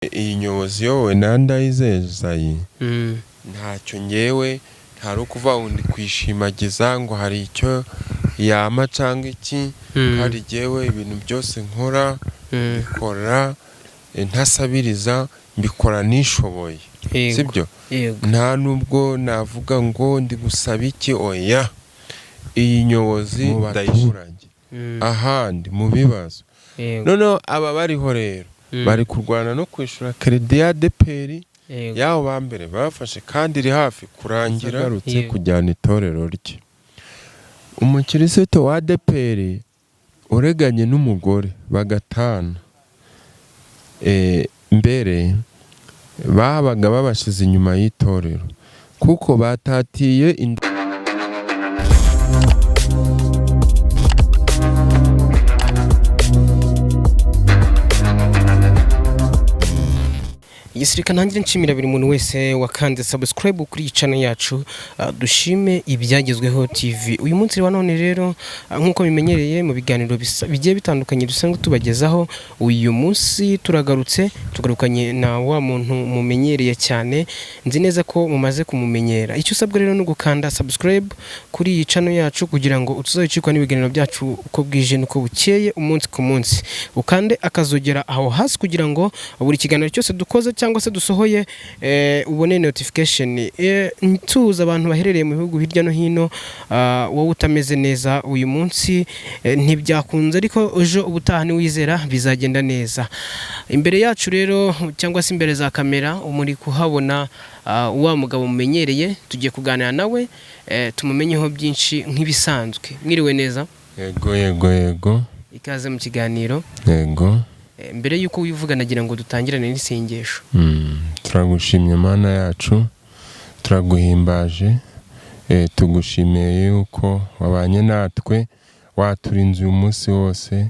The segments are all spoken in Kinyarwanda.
Iyi nyobozi iyobowe na Ndayizeye Isaie, ntacyo ngewe ntari ukuvuga ngo ndi kwishimagiza ngo hari icyo yama cyangwa iki, kandi jyewe ibintu byose nkora mbikora ntasabiriza, mbikora nishoboye, sibyo? Yego. Nta nubwo navuga ngo ndi gusaba iki, oya. Iyi nyobozi mu baturage, ahandi mu bibazo. Noneho aba bariho rero bari kurwana no kwishyura crédit ya ADEPR y'abo ba mbere bafashe, kandi iri hafi kurangira. Agarutse kujyana itorero rye, umukirisito wa ADEPR ureganye n'umugore bagatana, mbere babaga babashyize inyuma y'itorero kuko batatiye. Igisirikare ntangire nshimira buri muntu wese wakanze subscribe kuri iyi channel yacu, dushime Ibyagezweho TV. Uyu munsi wa none rero, nk'uko bimenyereye mu biganiro bigiye bitandukanye dusanzwe tubagezaho, uyu munsi turagarutse, tugarukanye na wa muntu mumenyereye cyane. Nzi neza ko mumaze kumumenyera. Icyo usabwa rero ni ugukanda subscribe kuri iyi channel yacu kugira ngo utazabicikwa n'ibiganiro byacu uko bwije n'uko bukeye, umunsi ku munsi. Ukande akazogera aho hasi kugira ngo buri kiganiro cyose dukoze cyangwa se dusohoye ubone notification. Ntuza abantu baherereye mu bihugu hirya no hino, wowe utameze neza uyu munsi, ntibyakunze, ariko ejo ubutaha niwizera bizagenda neza. Imbere yacu rero, cyangwa se imbere za kamera, muri kuhabona wa mugabo mumenyereye. Tugiye kuganira nawe, tumumenyeho byinshi nk'ibisanzwe. Mwiriwe neza? Yego. Ikaze mu kiganiro. Yego. Mbere y'uko wivuga, nagira ngo dutangirane n'isengesho. Turagushimye Mana yacu, turaguhimbaje, tugushimiye yuko wabanye natwe, waturinze uyu munsi wose,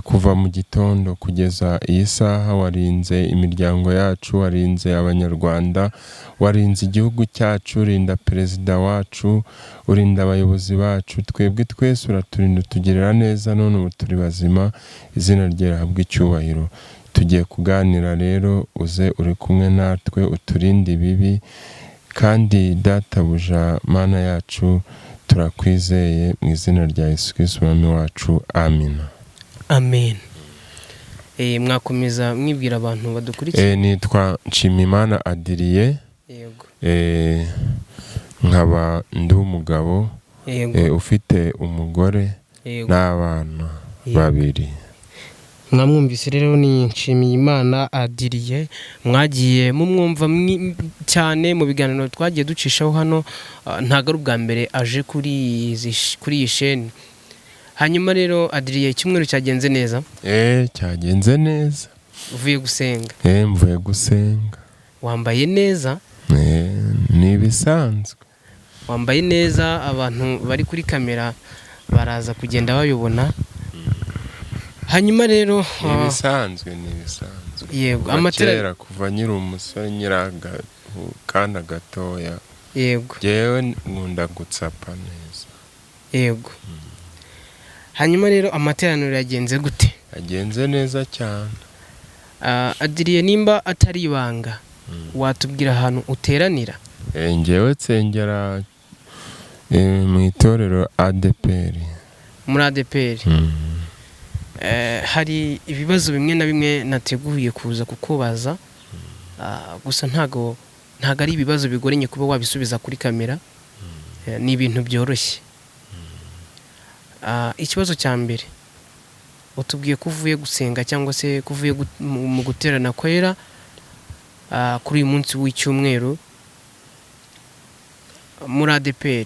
kuva mu gitondo kugeza iyi saha. Warinze imiryango yacu, warinze Abanyarwanda, warinze igihugu cyacu, urinda perezida wacu, urinda abayobozi bacu, twebwe twese uraturinda, utugirira neza, none ubu turi bazima. Izina rye rihabwe icyubahiro. Tugiye kuganira rero, uze uri kumwe natwe, uturinde ibibi, kandi databuja Mana yacu, turakwizeye mu izina rya Yesu Kristo Umwami wacu, amina. Amen. Mwakomeza mwibwira abantu badukurikiye. Nitwa Nshimimana Adiriye. Nkaba ndi umugabo ufite umugore n'abana babiri. Mwamwumvise rero, ni Nshimiyimana Adiriye. Mwagiye mumwumva cyane mu biganiro twagiye ducishaho hano. Ntabwo ari ubwa mbere aje kuri iyi sheni. Hanyuma rero Adiriye, icyumweru cyagenze neza? Cyagenze neza. Uvuye gusenga? Mvuye gusenga. Wambaye neza. Ni ibisanzwe. Wambaye neza, abantu bari kuri kamera baraza kugenda babibona. Hanyuma rero Ni ibisanzwe, ni ibisanzwe. Yego. Kuva Amatara kera, kuva nkiri umusore, nkiri akana gatoya, jyewe nkunda gutsapa neza. Yego. Hanyuma rero amateraniro yagenze gute? Yagenze neza cyane. Adiriye, nimba atari ibanga, watubwira ahantu uteranira? Njyewe nsengera mu itorero ADEPR. Muri ADEPR. Hari ibibazo bimwe na bimwe nateguye kuza kukubaza. Gusa ntago ari ibibazo bigoranye kuba wabisubiza kuri kamera. Ni ibintu byoroshye. Ikibazo cya mbere, utubwiye ko uvuye gusenga cyangwa se ko uvuye mu guterana kwera, kuri uyu munsi w'icyumweru muri ADEPR.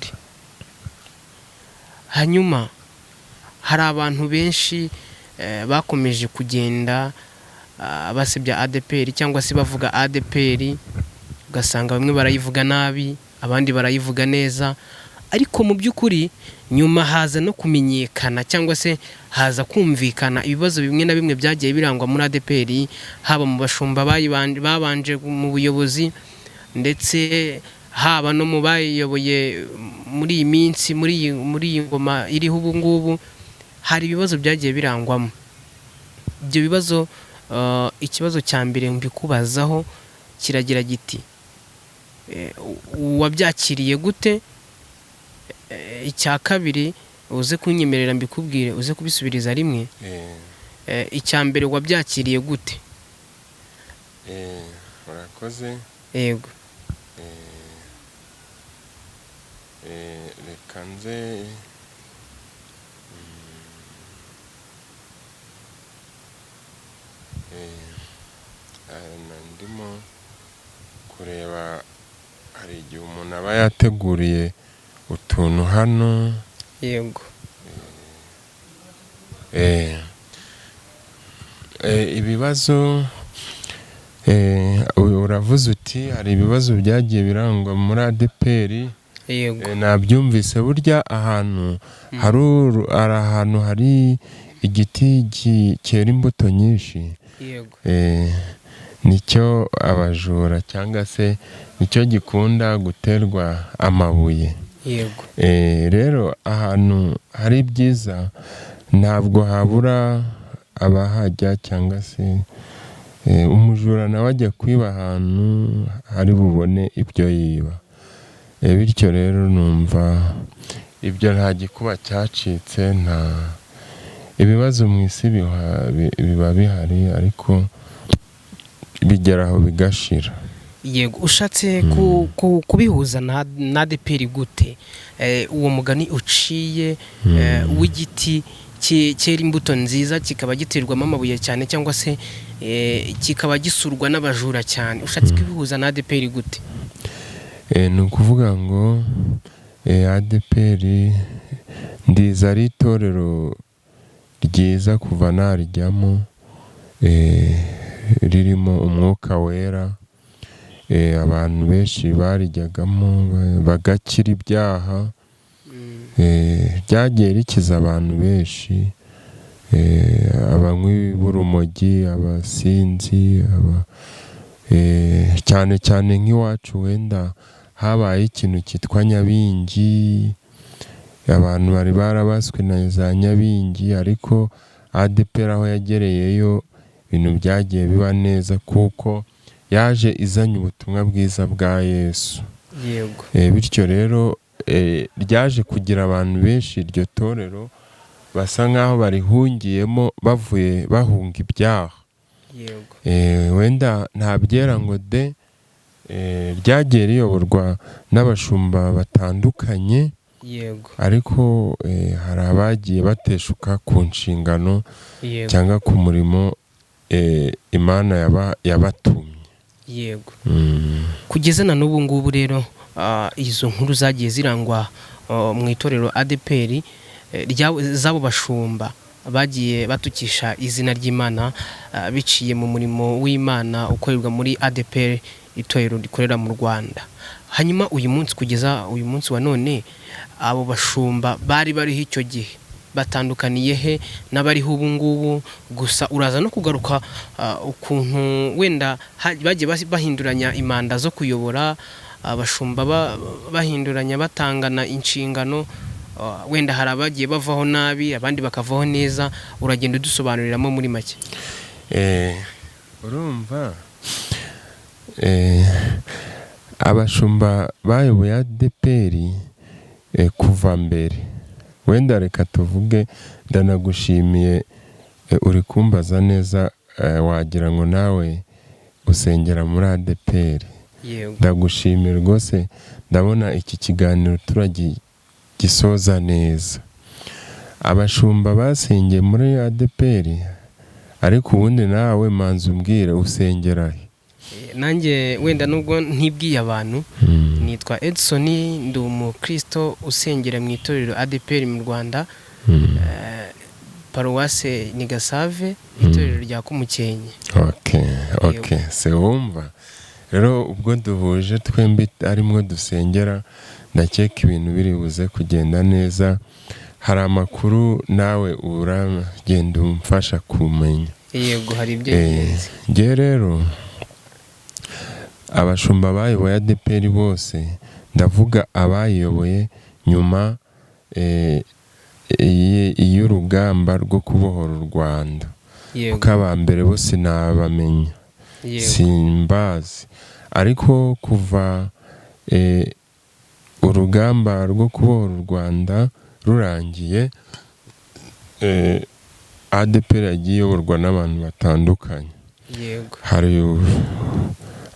Hanyuma hari abantu benshi bakomeje kugenda basebya ADEPR cyangwa se bavuga ADEPR, ugasanga bamwe barayivuga nabi, abandi barayivuga neza, ariko mu by'ukuri nyuma haza no kumenyekana cyangwa se haza kumvikana ibibazo bimwe na bimwe byagiye birangwa muri ADEPR, haba mu bashumba babanje mu buyobozi, ndetse haba no mu bayiyoboye muri iyi minsi, muri iyi ngoma iriho ubu ngubu. Hari ibibazo byagiye birangwamo. Ibyo bibazo Ikibazo cya mbere mbikubazaho kiragira giti: wabyakiriye gute? Icya kabiri, uze kunyemerera mbikubwire, uze kubisubiriza rimwe. Icya mbere, wabyakiriye gute? Urakoze. Yego. Reka nze ndimo kureba, hari igihe umuntu aba yateguriye utuntu hano. Yego. Ibibazo, uravuze uti hari ibibazo byagiye birangwa muri ADEPR. Yego. Nabyumvise. Burya ahantu hari ahantu hari igiti cyera imbuto nyinshi, yego nicyo abajura cyangwa se nicyo gikunda guterwa amabuye. Yego. Rero ahantu hari ibyiza ntabwo habura abahajya, cyangwa se umujura nawe ajya kwiba ahantu hari bubone ibyo yiba. Bityo rero numva ibyo nta gikuba cyacitse, nta ibibazo mu isi biba bihari, ariko bigera aho bigashira. Yego, ushatse kubihuza na ADEPR gute? Uwo mugani uciye w'igiti cyera imbuto nziza kikaba giterwamo amabuye cyane, cyangwa se kikaba gisurwa n'abajura cyane, ushatse kubihuza na ADEPR gute? Ni ukuvuga ngo ADEPR ndiza ari itorero ryiza kuva narijyamo, ririmo umwuka wera. Abantu benshi barijyagamo bagakira ibyaha. Ryagiye rikiza abantu benshi, abanywi b'urumogi, abasinzi, cyane cyane nk'iwacu wenda habaye ikintu cyitwa Nyabingi, abantu bari barabaswe na za Nyabingi, ariko ADEPR aho yagereyeyo ibintu byagiye biba neza, kuko yaje izanye ubutumwa bwiza bwa Yesu. Yego. Bityo rero ryaje kugira abantu benshi iryo torero basa nk'aho barihungiyemo, bavuye bahunga ibyaha. Yego. Wenda ntabyera ngo de, ryagiye riyoborwa n'abashumba batandukanye. Yego. Ariko hari abagiye bateshuka ku nshingano yego cyangwa ku murimo Imana yabatumye. Yego. Kugeza na n'ubu ngubu rero, izo nkuru zagiye zirangwa mu itorero ADEPR z'abo bashumba bagiye batukisha izina ry'Imana biciye mu murimo w'Imana ukorerwa muri ADEPR, itorero rikorera mu Rwanda. Hanyuma uyu munsi, kugeza uyu munsi wa none, abo bashumba bari bariho icyo gihe batandukaniye he n'abariho ubu ngubu? Gusa uraza no kugaruka ukuntu wenda bagiye bahinduranya imanda zo kuyobora, abashumba bahinduranya batangana inshingano, wenda hari abagiye bavaho nabi, abandi bakavaho neza. Uragenda udusobanuriramo muri make. Urumva abashumba bayoboye ADEPR kuva mbere, wenda reka tuvuge, ndanagushimiye, uri kumbaza neza, wagira ngo nawe usengera muri ADEPR. Yego. Ndagushimiye rwose, ndabona iki kiganiro turagisoza neza. Abashumba basengeye muri ADEPR, ariko ubundi nawe manza umbwire, usengera he? Nanjye wenda nubwo ntibwiye abantu, nitwa Edson, ndi umukristo usengera mu itorero ADEPR mu Rwanda, paruwase ni Gasave, itorero rya Kumukenke. Okay, se wumva rero ubwo duhuje twembi arimwo dusengera, ndakeka ibintu biri buze kugenda neza. Hari amakuru nawe uragenda umfasha kumenya. Yego, hari ibyo ingenzi. Njye rero abashumba bayoboye ADEPR bose, ndavuga abayiyoboye nyuma y'urugamba rwo kubohora u Rwanda. Yego. Kuko aba mbere bo sinabamenya, simbazi. Ariko kuva urugamba rwo kubohora u Rwanda rurangiye, ADEPR yagiye iyoborwa n'abantu batandukanye. Hari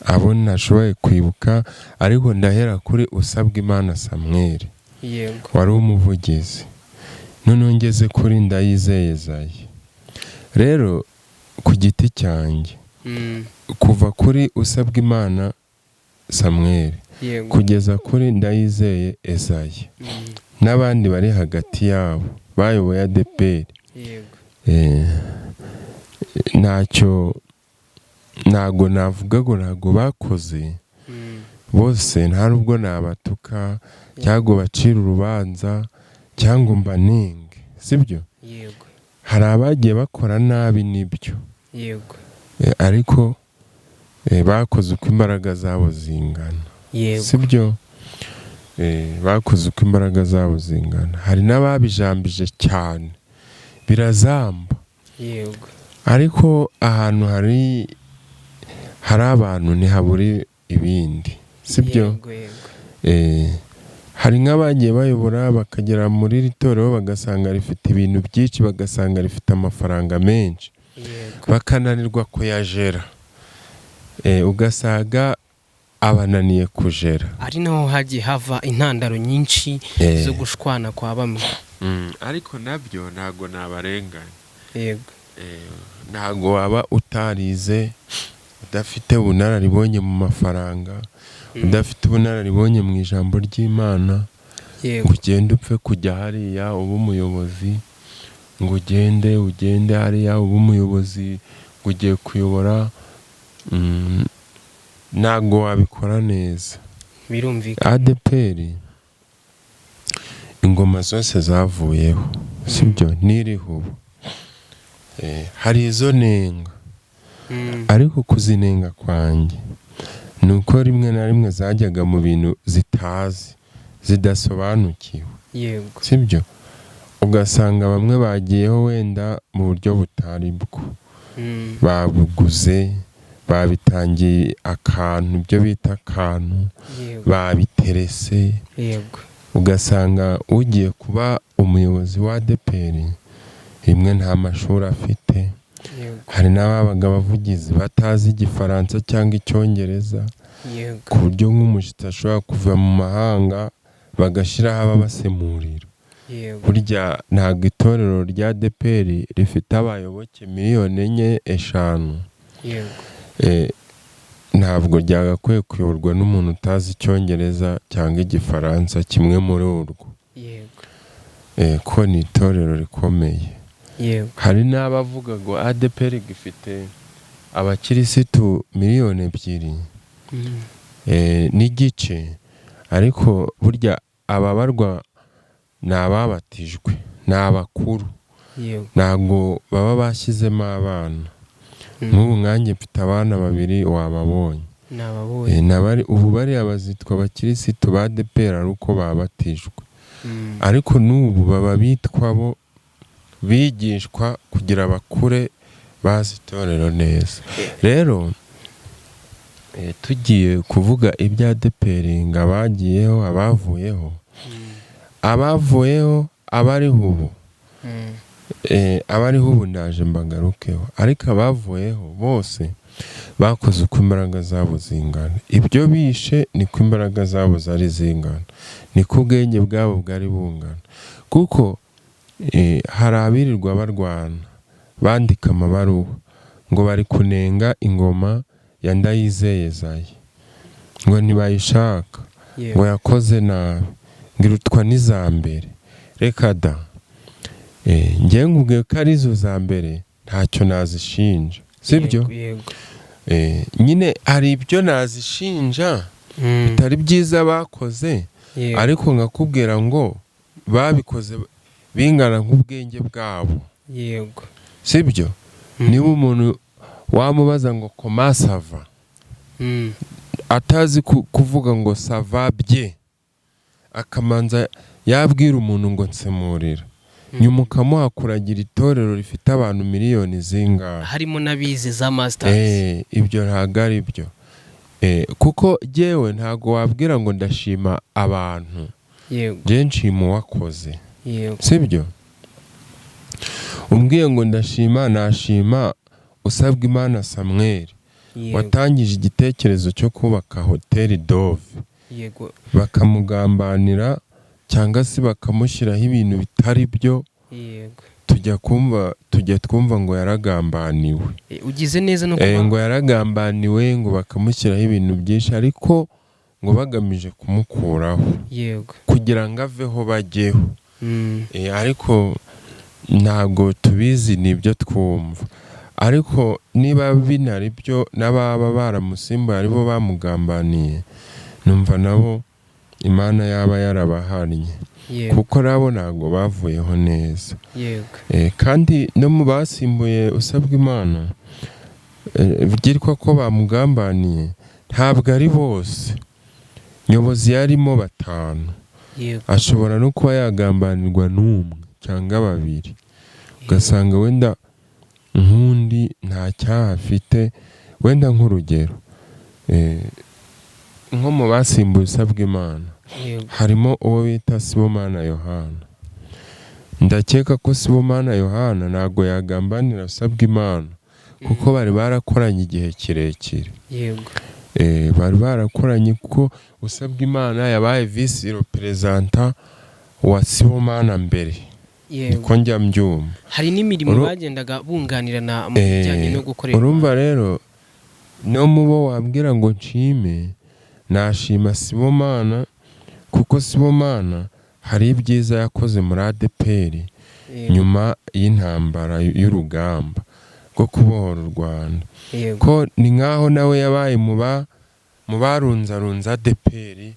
abo ntashoboye kwibuka, ariko ndahera kuri Usabwimana Samuel, wari umuvugizi. Noneho ngeze kuri Ndayizeye Esayi. Rero ku giti cyanjye, kuva kuri Usabwimana Samuel kugeza kuri Ndayizeye Esayi n'abandi bari hagati yabo bayoboye ADEPR, ntacyo, ntago navuga ngo ntago bakoze bose. Nta nubwo nabatuka cyangwa bacira urubanza cyangwa mbanenge, sibyo? Yego. Hari abagiye bakora nabi, nibyo. Ariko bakoze uko imbaraga zabo zingana. Sibyo? Bakoze uko imbaraga zabo zingana. Hari n'ababijambije cyane birazamba. Ariko ahantu hari abantu ntihabura ibindi, sibyo? Yego. Hari nk'abagiye bayobora bakagera muri iri torero bagasanga rifite ibintu byinshi, bagasanga rifite amafaranga menshi, bakananirwa kuyajera. Ugasanga abananiye kujera. Ari naho hagiye hava intandaro nyinshi zo gushwana kwa bamwe. Ariko nabyo ntabwo nabarenganya. Ntabwo waba utarize, udafite ubunararibonye mu mafaranga, udafite ubunararibonye mu ijambo ry'Imana, ngo ugende upfe kujya hariya ube umuyobozi, ngo ugende hariya ube umuyobozi, ngo ugiye kuyobora, ntabwo wabikora neza. Birumvikana. ADEPR ingoma zose zavuyeho, sibyo? N'iriho ubu. Hari izo nenga, ariko kuzinenga kwanjye ni uko rimwe na rimwe zajyaga mu bintu zitazi, zidasobanukiwe. Sibyo? Ugasanga bamwe bagiyeho wenda mu buryo butari bwo, babuguze, babitangiye akantu, ibyo bita akantu, babiterese. Ugasanga ugiye kuba umuyobozi wa ADEPR rimwe nta mashuri afite. Hari n'ababaga abavugizi batazi Igifaransa cyangwa Icyongereza, ku buryo nk'umushyitsi ashobora kuva mu mahanga bagashyiraho ababasemurira. Burya ntabwo itorero rya ADEPR rifite abayoboke miliyoni 4, 5, ntabwo ryagakwiye kuyoborwa n'umuntu utazi Icyongereza cyangwa Igifaransa, kimwe muri urwo. Ko ni itorero rikomeye. Hari n'abavuga ngo ADEPR ifite abakirisitu miliyoni 2 n'igice, ariko burya ababarwa ni ababatijwe, ni abakuru. Ntabwo baba bashyizemo abana. Nk'ubu nkanjye mfite abana babiri, wababonye. Nababonye. Ubu bariya bazitwa abakirisitu ba ADEPR ari uko babatijwe. Ariko n'ubu baba bitwa bo bigishwa kugira bakure bazi itorero neza. Rero tugiye kuvuga ibya ADEPR ngo abagiyeho, abavuyeho, abavuyeho, abariho ubu, abariho ubu ndaje mbagarukeho, ariko abavuyeho bose bakoze uko imbaraga zabo zingana. Ibyo bishe niko imbaraga zabo zari zingana, niko ubwenge bwabo bwari bungana. Kuko hari abirirwa barwana bandika amabaruwa ngo bari kunenga ingoma ya Ndayizeye Esayi, ngo ntibayishaka, ngo yakoze nabi, ngo irutwa n'iza mbere. Reka da! Njyewe nkubwiye ko arizo za mbere ntacyo nazishinja, sibyo? Yego. Nyine hari ibyo nazishinja bitari byiza bakoze, ariko nkakubwira ngo babikoze bingana nk'ubwenge bwabo. Sibyo? Niba umuntu wamubaza ngo comment ça va, atazi kuvuga ngo ça va bien, akamanza yabwira umuntu ngo nsemurira. Nyuma ukamuha kuragira itorero rifite abantu miliyoni zingahe, harimo n'abize za masters. Ibyo ntabwo ari byo. Kuko jyewe ntabwo wabwira ngo ndashima abantu, njye nshima uwakoze. Sibyo? Umbwiye ngo ndashima, nashima Usabwa Imana Samweli watangije igitekerezo cyo kubaka hoteli Dove, bakamugambanira cyangwa se bakamushyiraho ibintu bitari byo. Tujya twumva ngo yaragambaniwe. Ugize neza no kuba Ngo yaragambaniwe, ngo bakamushyiraho ibintu byinshi, ariko ngo bagamije kumukuraho kugira ngo aveho bajyeho. Ariko ntabwo tubizi, ni ibyo twumva. Ariko niba binari byo, n'ababa baramusimbuye aribo bamugambaniye, numva nabo Imana yaba yarabahannye, kuko nabo ntabwo bavuyeho neza. Kandi no mu basimbuye Usabwa Imana, byitwa ko bamugambaniye, ntabwo ari bose. Nyobozi yarimo batanu, ashobora no kuba yagambanirwa n'umwe cyangwa babiri, ugasanga wenda nk'undi nta cyaha afite. Wenda nk'urugero, nko mu basimbuye Usabwa Imana harimo uwo bita Sibomana Yohana. Ndakeka ko Sibomana Yohana ntabwo yagambanira Usabwa Imana, kuko bari barakoranye igihe kirekire. Bari barakoranye, kuko Usabwa Imana yabaye vice perezida wa Sibomana mbere. Niko njya mbyumva. Hari n'imirimo bagendaga bunganirana mu bijyanye no gukorera. Urumva rero, no mu bo wabwira ngo nshime, nashima Sibomana, kuko Sibomana hari ibyiza yakoze muri ADEPR nyuma y'intambara y'urugamba rwo kubohora u Rwanda, ko ni nk'aho nawe yabaye mu barunzarunze ADEPR,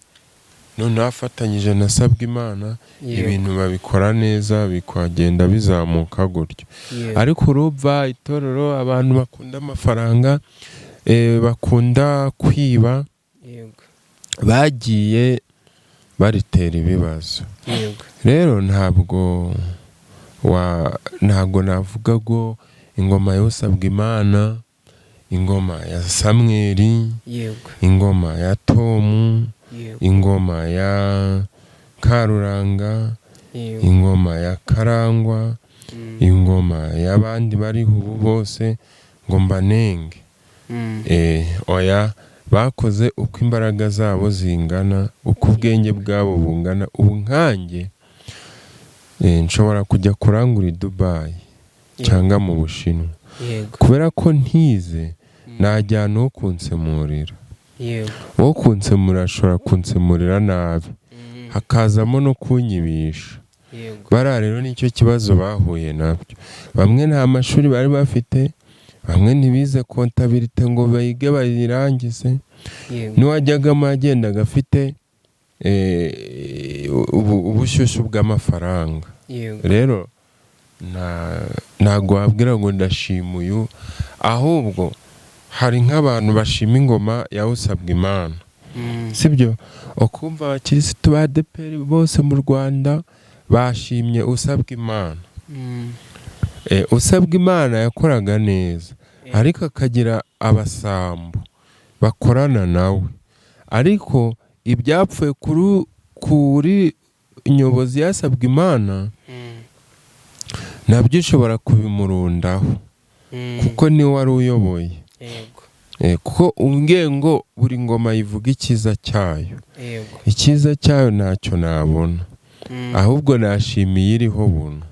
noneho afatanyije na Sabwimana, ibintu babikora neza, bikagenda bizamuka gutyo. Ariko urumva itorero, abantu bakunda amafaranga, bakunda kwiba, bagiye baritera ibibazo. Rero ntabwo navuga ngo ingoma y'Usabwa Imana, ingoma ya Samweri, ingoma ya Tomu, ingoma ya Karuranga, ingoma ya Karangwa, ingoma y'abandi bariho ubu bose, ngo mbanenge. Oya, bakoze uko imbaraga zabo zingana, uko ubwenge bwabo bungana. Ubu nkanjye nshobora kujya kurangura i Dubayi cyangwa mu Bushinwa, kubera ko ntize, najyana uwo kunsemurira. Uwo kunsemurira ashobora kunsemurira nabi, hakazamo no kunyibisha. Bariya rero nicyo kibazo bahuye nabyo. Bamwe nta mashuri bari bafite, bamwe ntibize comptabilité ngo bayige bayirangize. N'uwajyagamo yagendaga afite ubushyushyu bw'amafaranga. Rero ntabwo wabwira ngo ndashima uyu, ahubwo hari nk'abantu bashima ingoma ya Usabwa Imana, sibyo? Ukumva abakirisitu ba ADEPR bose mu Rwanda bashimye Usabwa Imana. Usabwa Imana yakoraga neza, ariko akagira abasambo bakorana nawe. Ariko ibyapfuye kuri nyobozi yasabwa Imana, nabyo ushobora kubimurundaho, kuko niwe wari uyoboye. Kuko umbwiye ngo buri ngoma yivuga icyiza cyayo, icyiza cyayo ntacyo nabona, ahubwo nashimiye iriho buno.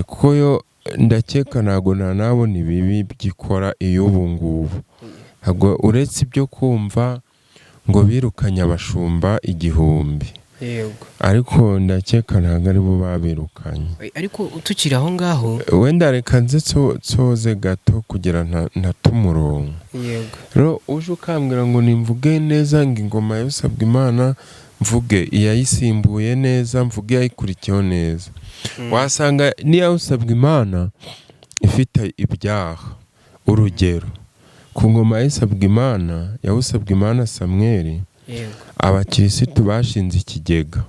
Kuko yo ndakeka ntabwo nanabona ibibi byikora iyo ubu ngubu, ntabwo, uretse ibyo kumva ngo birukanye abashumba 1000. Ariko ndakeka ntabwo aribo babirukanye. Ariko tukiri aho ngaho, Wenda reka nze nsoze gato kugira ntate umurongo. Rero uje ukambwira ngo nimvuge neza ngo ingoma yabisabwa Imana, mvuge iyayisimbuye neza, mvuge iyayikurikiyeho neza, wasanga n'iyawusabwa Imana ifite ibyaha. Urugero, ku ngoma yayisabwa Imana, yawusabwa Imana Samweli, abakirisitu bashinze ikigega.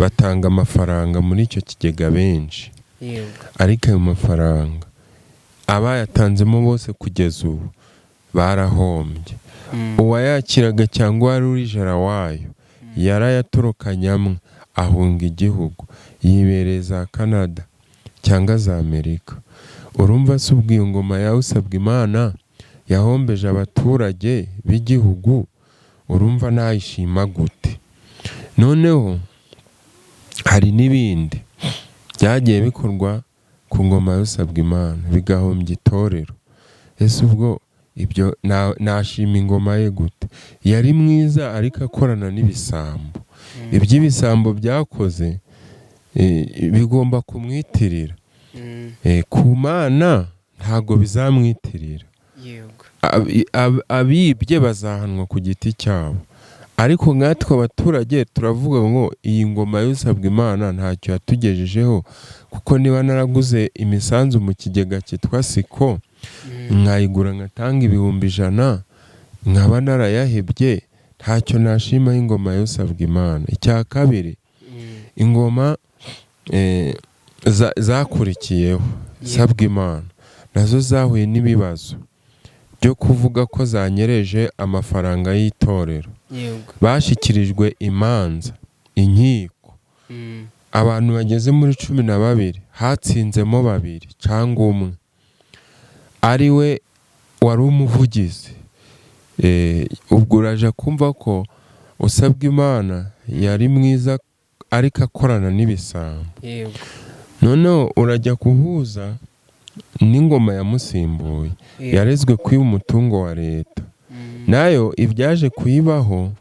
Batanga amafaranga muri icyo kigega benshi, ariko ayo mafaranga abayatanzemo bose kugeza ubu barahombye. Uwayakiraga cyangwa uwari uri jara wayo yarayatorokanye amwe, ahunga igihugu, yibereye za Canada cyangwa za Amerika. Urumva se ubwo iyo ngoma yawe usabwa Imana yahombeje abaturage b'igihugu, urumva nayishima gute? Noneho hari n'ibindi byagiye bikorwa ku ngoma y'usabwa Imana bigahombya itorero. Ese ubwo ibyo nashima ingoma ye gute? Yari mwiza ariko akorana n'ibisambo. Iby'ibisambo byakoze bigomba kumwitirira. Ku Mana ntabwo bizamwitirira. Abibye bazahanwa ku giti cyabo, ariko nkatwe abaturage turavuga ngo iyi ngoma y'usabwa Imana ntacyo yatugejejeho, kuko niba naraguze imisanzu mu kigega cyitwa Siko, nkayigura ngatanga 100,000, nkaba narayahebye, ntacyo nashimaho ingoma y'usabwa Imana. Icya kabiri, ingoma zakurikiyeho sabwa Imana nazo zahuye n'ibibazo byo kuvuga ko zanyereje amafaranga y'itorero. Bashyikirijwe imanza, inkiko, abantu bageze muri 12, hatsinzemo babiri cyangwa umwe ari we wari umuvugizi. Ubwo uraje kumva ko usabwa Imana yari mwiza ariko akorana n'ibisambo. Noneho urajya kuhuza n'ingoma yamusimbuye, yarezwe kwiba umutungo wa leta, nayo ibyaje kuyibaho,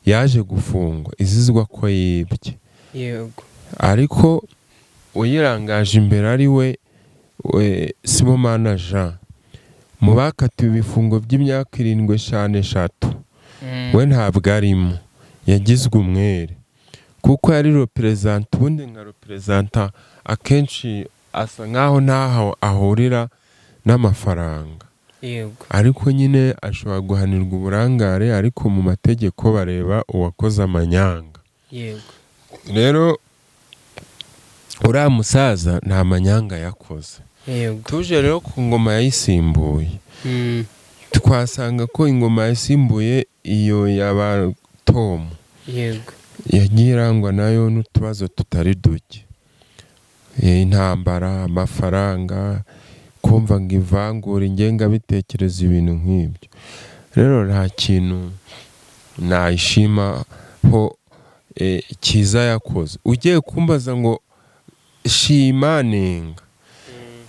yaje gufungwa izizwa ko yibye. Ariko uyirangaje imbere ari we Sibomana Jean, mu bakatiwe ibifungo by'imyaka 7, 5, 3, we ntabwo arimo, yagizwe umwere kuko yari représentant. Ubundi nka représentant akenshi asa nkaho ntaho ahurira n'amafaranga, ariko nyine ashobora guhanirwa uburangare, ariko mu mategeko bareba uwakoze amanyanga. Rero uriya musaza nta manyanga yakoze. Tuje rero ku ngoma yayisimbuye, twasanga ko ingoma yasimbuye iyo yaba Tomu yagiye irangwa nayo n'utubazo tutari duke. Intambara, amafaranga, kumva ngo ivangura, ingengabitekerezo, ibintu nk'ibyo. Rero nta kintu nayishimaho cyiza yakoze. Ugiye kumbaza ngo shima, nenga,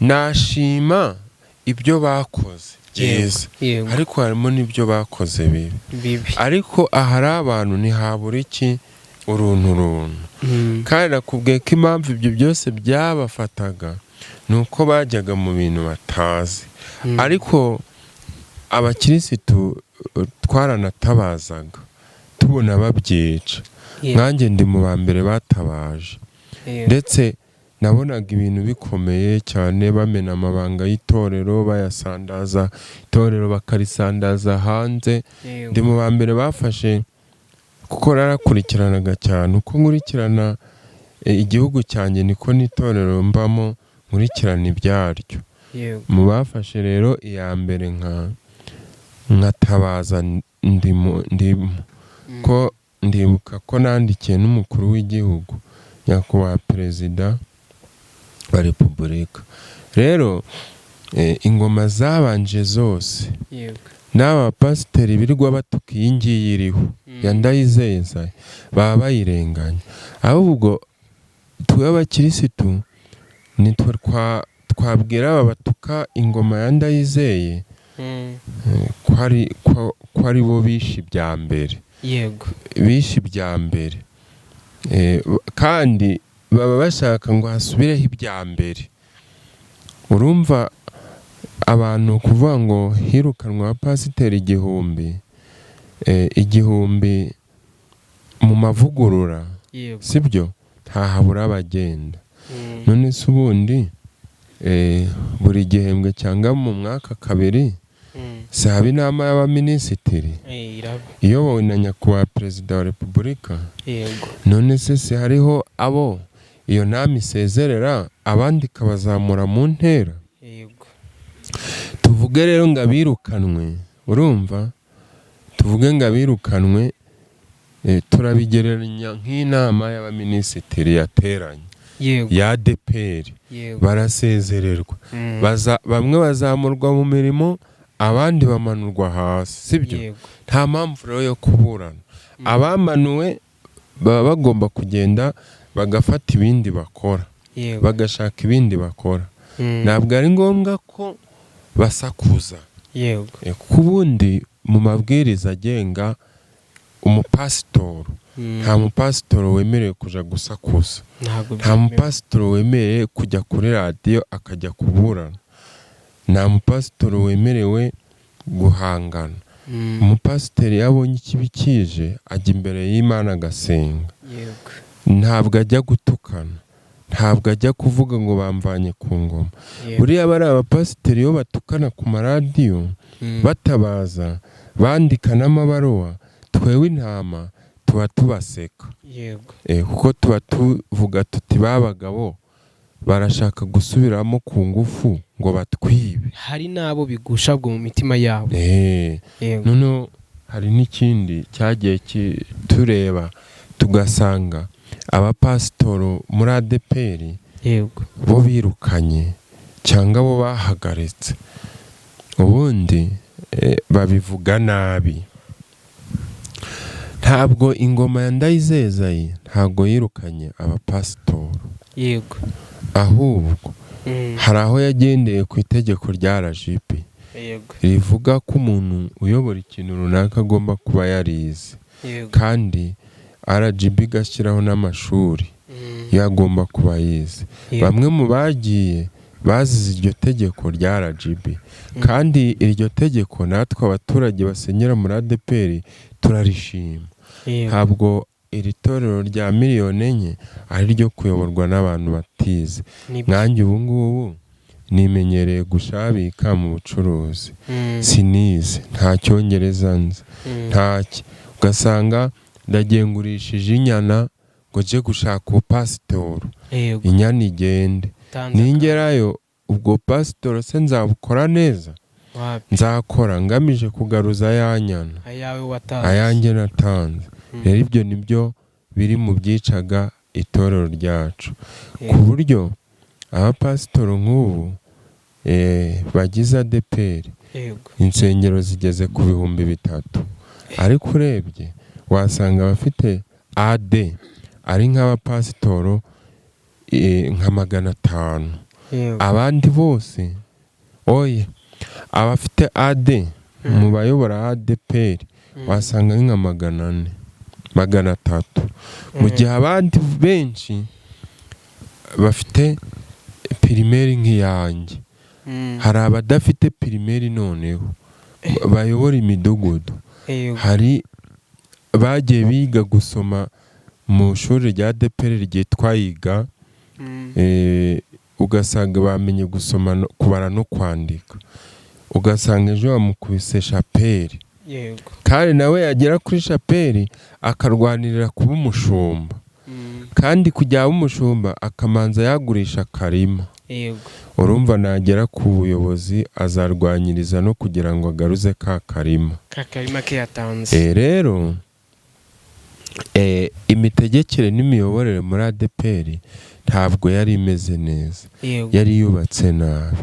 nashima ibyo bakoze byiza, ariko harimo n'ibyo bakoze bibi. Bibi. Ariko ahari abantu ntihabura iki uruntu runtu. Kandi nakubwiye ko impamvu ibyo byose byabafataga ni uko bajyaga mu bintu batazi. Ariko abakirisitu twaranatabazaga tubona babyica. Nkanjye ndi mu ba mbere batabaje. Ndetse nabonaga ibintu bikomeye cyane, bamena amabanga y'itorero, bayasandaza, itorero bakarisandaza hanze. Ndi mu ba mbere bafashe, kuko narakurikiranaga cyane. Uko nkurikirana igihugu cyanjye niko n'itorero mbamo nkurikirana ibyaryo. Mu bafashe rero iya mbere nkatabaza ndimo ko ndibuka ko nandikiye n'umukuru w'igihugu, nyakubahwa Perezida wa Repubulika. Rero ingoma zabanje zose n'aba bapasiteri birirwa batuka iyi ngiyi iriho ya Ndayizeye, baba bayirenganya. Ahubwo twe abakirisitu nitwe twabwira aba batuka ingoma ya Ndayizeye ko ari bo bishe ibya mbere. Bishe ibya mbere. Kandi baba bashaka ngo hasubireho ibya mbere. Urumva abantu kuvuga ngo hirukanwa abapasiteri 1000, 1000 mu mavugurura, sibyo? Ntahabura abagenda. None se ubundi buri gihembwe cyangwa mu mwaka kabiri Si haba inama y'abaminisitiri Iraba. iyobowe na nyakubahwa Perezida wa Repubulika? Yego. None se si hariho abo iyo nama isezerera, abandi ikabazamura mu ntera? Yego. Tuvuge rero ngo abirukanwe, urumva, tuvuge ngo abirukanwe, turabigereranya nk'inama y'abaminisitiri yateranye ya ADEPR. Barasezererwa. Bamwe bazamurwa mu mirimo, abandi bamanurwa hasi, sibyo? Yego. Nta mpamvu rero yo kuburana. Abamanuwe baba bagomba kugenda bagafata ibindi bakora, bagashaka ibindi bakora. Ntabwo ari ngombwa ko basakuza. Kuko ubundi mu mabwiriza agenga umupasitoro, nta mupasitoro wemerewe kuja gusakuza. Ntabwo Nta byemewe. mupasitoro wemerewe kujya kuri radiyo akajya kuburana. Nta mupasitoro wemerewe guhangana. Umupasiteri iyo abonye ikibi kije, ajya imbere y'Imana agasenga. Ntabwo ajya gutukana, ntabwo ajya kuvuga ngo bamvanye ku ngoma. Buriya bari abapasiteri iyo batukana ku maradiyo, batabaza, bandika n'amabaruwa, twewe intama tuba tubaseka. Kuko tuba tuvuga tuti ba bagabo barashaka gusubiramo ku ngufu ngo batwibe. Hari n'abo bigusha ubwo mu mitima yabo. Noneho hari n'ikindi cyagiye tureba, tugasanga abapasitoro muri ADEPR bo birukanye cyangwa bo bahagaritse, ubundi babivuga nabi. Ntabwo ingoma ya Ndayizezayi ntabwo yirukanye abapasitoro, ahubwo hari aho yagendeye ku itegeko rya RGB rivuga ko umuntu uyobora ikintu runaka agomba kuba yarize, kandi RGB igashyiraho n'amashuri yagomba kuba yize. Bamwe mu bagiye bazize iryo tegeko rya RGB, kandi iryo tegeko natwe abaturage basenyera muri ADEPR turarishima. Ntabwo iri torero rya 4 miliyoni ari ryo kuyoborwa n'abantu batize. Nkanjye ubu ngubu nimenyereye gushabika mu bucuruzi, sinize, nta cyongereza nzi, ntacyo. Ugasanga ndagengurishije inyana ngo njye gushaka ubupasitoro, inyana igende. Tanze. Ningerayo ubwo pasitoro se nzabukora neza? Wapi. Nzakora ngamije kugaruza ya nyana ayawe watanze. Ayanjye natanze. Rero ibyo nibyo biri mu byicaga itorero ryacu, ku buryo abapasitoro nk'ubu bagize ADEPR, insengero zigeze ku 3000, ariko urebye wasanga abafite AD ari nk'abapasitoro nka 500. Abandi bose oya, abafite AD mu bayobora ADEPR wasanga ari nka 400, 300, mu gihe abandi benshi bafite primaire nk'iyanjye. Hari abadafite primaire noneho bayobora imidugudu. Hari bagiye biga gusoma mu ishuri rya ADEPR ryitwa Yiga, ugasanga bamenye gusoma kubara no kwandika, ugasanga ejo bamukubise shapeli, kandi nawe yagera kuri shapeli akarwanirira kuba umushumba, kandi kujya aba umushumba akamanza yagurisha akarima. Urumva nagera ku buyobozi azarwanyiriza no kugira ngo agaruze ka karima. Ka karima ke yatanze. Rero imitegekere n'imiyoborere muri ADEPR ntabwo yari imeze neza, yari yubatse nabi.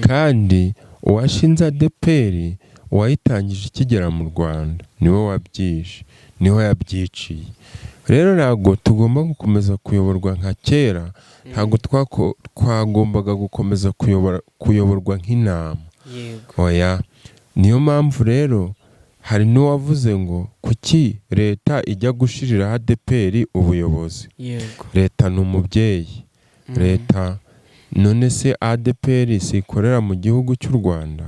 Kandi uwashinze ADEPR, uwayitangije ikigera mu Rwanda, niwe wabyishe, niho yabyiciye. Rero ntabwo tugomba gukomeza kuyoborwa nka kera, ntabwo twagombaga gukomeza kuyoborwa nk'intama. Oya, niyo mpamvu rero hari n'uwavuze ngo kuki leta ijya gushiriraho ADEPR ubuyobozi? Leta ni umubyeyi. Leta none se ADEPR si ikorera mu gihugu cy'u Rwanda?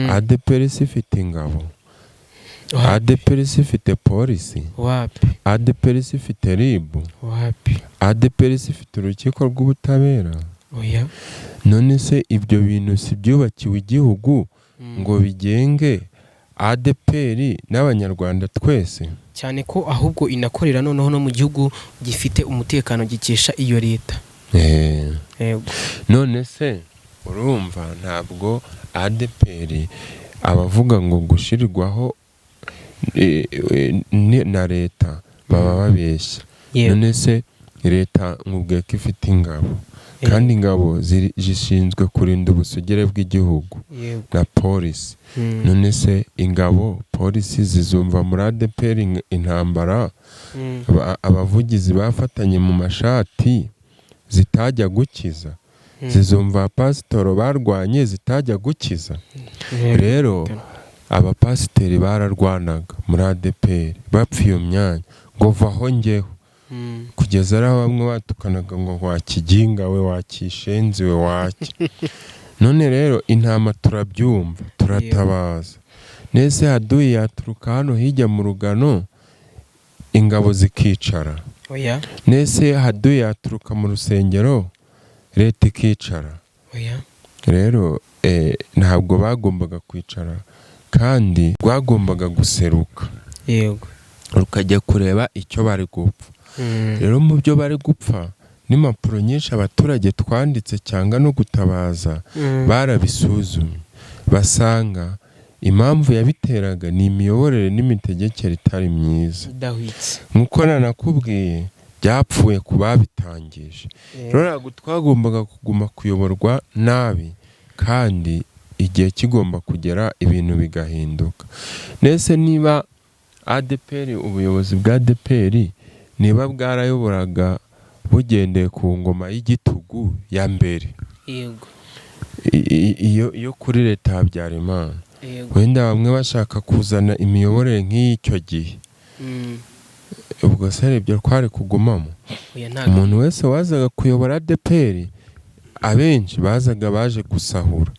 ADEPR si ifite ingabo? Wapi. ADEPR si ifite polisi? Wapi. ADEPR si ifite RIB? Wapi. ADEPR si ifite urukiko rw'ubutabera? Oya. None se ibyo bintu si byubakiwe igihugu? ngo bigenge ADEPR n'Abanyarwanda twese? Cyane ko ahubwo inakorera noneho no mu gihugu gifite umutekano gikesha iyo leta. Yego. None se urumva ntabwo ADEPR abavuga ngo gushyirwaho na leta baba babeshya. None se leta nkubwiye ko ifite ingabo, kandi ingabo zishinzwe kurinda ubusugire bw'igihugu na polisi. None se ingabo, polisi zizumva muri ADEPR intambara abavugizi bafatanye mu mashati zitajya gukiza? Zizumva pasitoro barwanye zitajya gukiza? Rero abapasiteri bararwanaga muri ADEPR bapfa iyo myanya ngo vaho njyeho, kugeza ari aho bamwe batukanaga ngo wakiginga we, wakishenzi we, waki. None rero intama turabyumva, turatabaza. Nese haduyi yaturuka hano hirya mu rugano ingabo zikicara? Oya. Nese haduyi yaturuka mu rusengero leta ikicara? Oya. Rero ntabwo bagombaga kwicara, kandi rwagombaga guseruka rukajya kureba icyo bari gupfa. Rero mu byo bari gupfa n'impapuro nyinshi abaturage twanditse cyangwa no gutabaza, barabisuzumye basanga impamvu yabiteraga ni imiyoborere n'imitegekere itari myiza. Idahwitse. Nk'uko nanakubwiye, byapfuye ku babitangije. Rero ntabwo twagombaga kuguma kuyoborwa nabi kandi igihe kigomba kugera ibintu bigahinduka. Nese niba ADEPR, ubuyobozi bwa ADEPR niba bwarayoboraga bugendeye ku ngoma y'igitugu ya mbere, iyo kuri leta ya Habyarimana, wenda bamwe bashaka kuzana imiyoborere nk'iy'icyo gihe, ubwo se hari ibyo twari kugumamo? Oya, ntabwo. Umuntu wese wazaga kuyobora ADEPR, abenshi bazaga baje gusahura.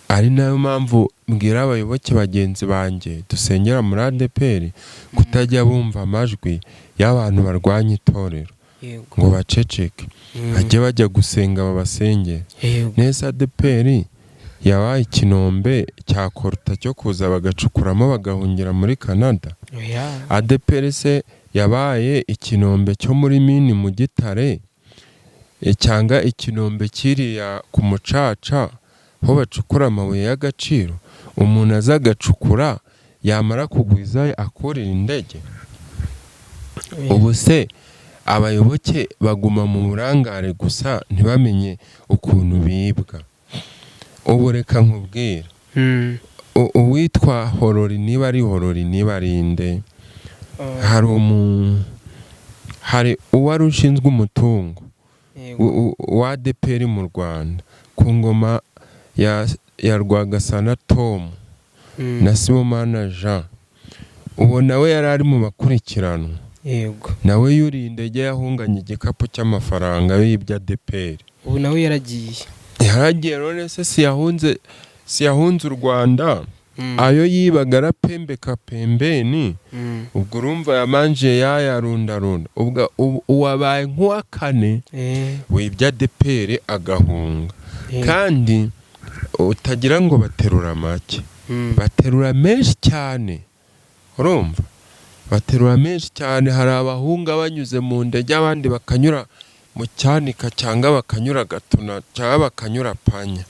Ari nayo mpamvu mbwira abayoboke bagenzi banjye dusengera muri ADEPR kutajya bumva amajwi y'abantu barwanya itorero ngo baceceke, bajye bajya gusenga babasengere. Neza ADEPR yabaye ikinombe cya koruta cyo kuza bagacukuramo bagahungira muri Canada? Oya. ADEPR se yabaye ikinombe cyo muri mine mu Gitare, cyangwa ikinombe kiriya ku mucaca aho bacukura amabuye y'agaciro, umuntu aza agacukura, yamara kugwiza akurira indege? Oya. Ubu se abayoboke baguma mu burangare gusa ntibamenye ukuntu bibwa? Ubu reka nkubwire, uwitwa Horori, niba ari Horori, niba ari inde, hari uwari ushinzwe umutungo wa ADEPR mu Rwanda ku ngoma ya Rwagasana Tom na Sibomana Jean. Uwo nawe yari ari mu bakurikiranwa. Nawe yuriye indege yahunganye igikapu cy'amafaranga y'ibya ADEPR. Ubu nawe yaragiye. Yaragiye. None se si yahunze u Rwanda? Ayo yibaga arapembeka pembeni. Ubwo urumva yamanje yayarundarunda, ubwo uwabaye nk'uwa kane wibye ADEPR agahunga. Kandi utagira ngo baterura make, baterura menshi cyane. Urumva baterura menshi cyane. Hari abahunga banyuze mu ndege, abandi bakanyura mu Cyanika, cyangwa bakanyura Gatuna, cyangwa bakanyura Panya.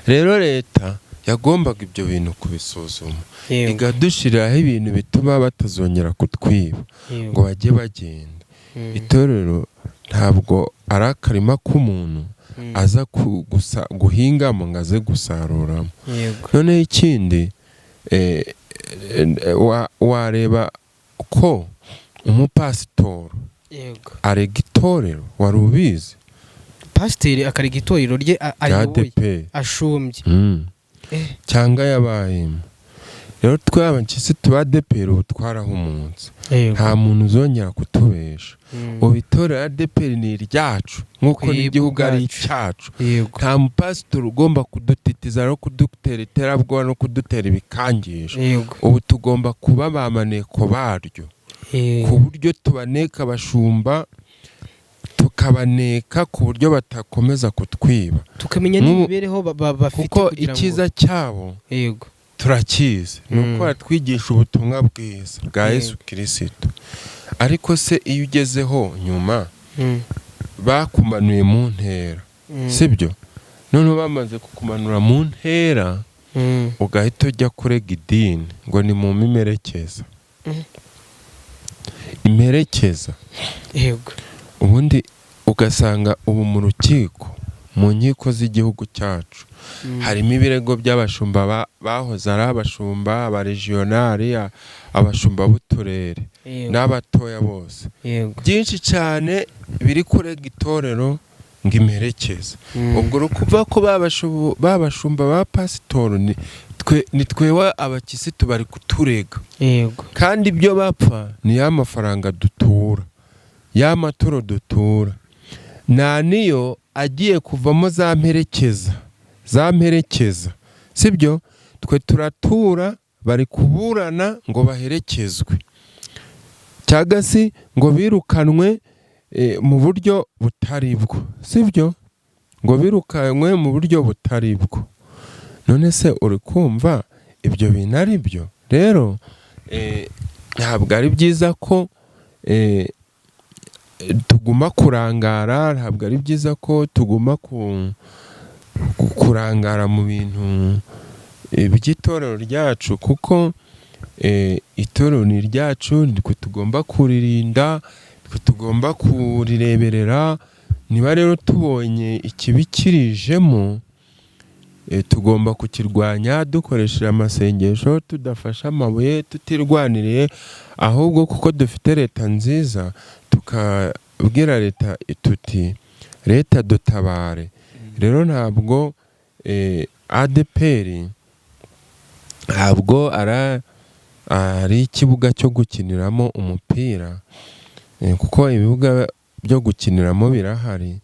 Rero leta yagombaga ibyo bintu kubisuzuma, ikadushyiriraho ibintu bituma batazongera kutwiba ngo bajye bagenda. Itorero ntabwo ari akarima k'umuntu aza gusa guhingamo ngo aze gusaruramo. Noneho ikindi, wareba ko umupasitoro arega itorero, wari ubizi? Pasiteri akarega itorero rye Rya ayoboye, ADEPR. ashumbye? Cyangwa yabayemo. Rero twe abakirisitu ba ADEPR ubu twarahumutse, nta muntu uzongera kutubesha. Ubu itorero ADEPR ni iryacu nk'uko Twebwe n'igihugu ari ubwacu. icyacu. Nta mupasitori ugomba kudutitiza no kudutera iterabwoba no kudutera ibikangisho. Ubu tugomba kuba ba maneko baryo, ku buryo tubaneka abashumba. Tukabaneka ku buryo batakomeza kutwiba. Tukamenya n'imibereho bafite. Kuko kugira ngo icyiza cyabo turakizi, ni uko batwigisha ubutumwa bwiza bwa Yesu Kirisito. Ariko se iyo ugezeho nyuma bakumanuye mu ntera, sibyo? Noneho bamaze kukumanura mu ntera, ugahita ujya kurega idini ngo ni mu mimerekeza. Imperekeza. Ubundi ugasanga ubu mu rukiko, mu nkiko z'igihugu cyacu, harimo ibirego by'abashumba bahoze ari abashumba, abarejiyonari, abashumba b'uturere n'abatoya bose, byinshi cyane biri kurega itorero ngo imperekeze. Ubwo uri kuvuga ko babashumba ba pasitoro ni twewe abakisitu bari kuturega, kandi ibyo bapfa ni ya mafaranga dutura, ya maturo dutura, nta niyo agiye kuvamo za mperekeza, za mperekeza, sibyo? Twe turatura, bari kuburana ngo baherekezwe cyangwa se ngo birukanwe mu buryo butari bwo, sibyo? Ngo birukanwe mu buryo butari bwo. None se uri kumva ibyo bintu ari byo? Rero ntabwo ari byiza ko tuguma kurangara, ntabwo ari byiza ko tuguma kurangara mu bintu by'itorero ryacu, kuko itorero ni iryacu, nitwe tugomba kuririnda, twe tugomba kurireberera. Niba rero tubonye ikibi kirijemo, tugomba kukirwanya dukoresheje amasengesho, tudafashe amabuye, tutirwaniriye, ahubwo kuko dufite leta nziza, tukabwira leta tuti: "Leta, dutabare." Rero ntabwo ADEPR ntabwo ari ikibuga cyo gukiniramo umupira, kuko ibibuga byo gukiniramo birahari.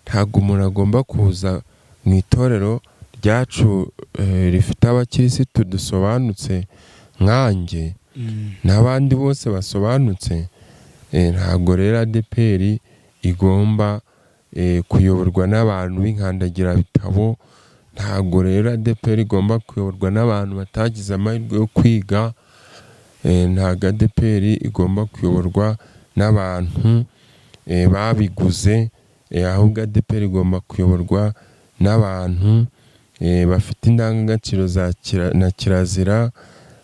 Ntabwo umuntu agomba kuza mu itorero ryacu rifite abakirisitu dusobanutse nkanjye n'abandi bose basobanutse. Ntabwo rero ADEPR igomba kuyoborwa n'abantu b'inkandagirabitabo. Ntabwo rero ADEPR igomba kuyoborwa n'abantu batagize amahirwe yo kwiga. Ntabwo ADEPR igomba kuyoborwa n'abantu babiguze, ahubwo ADEPR igomba kuyoborwa n'abantu bafite indangagaciro na kirazira,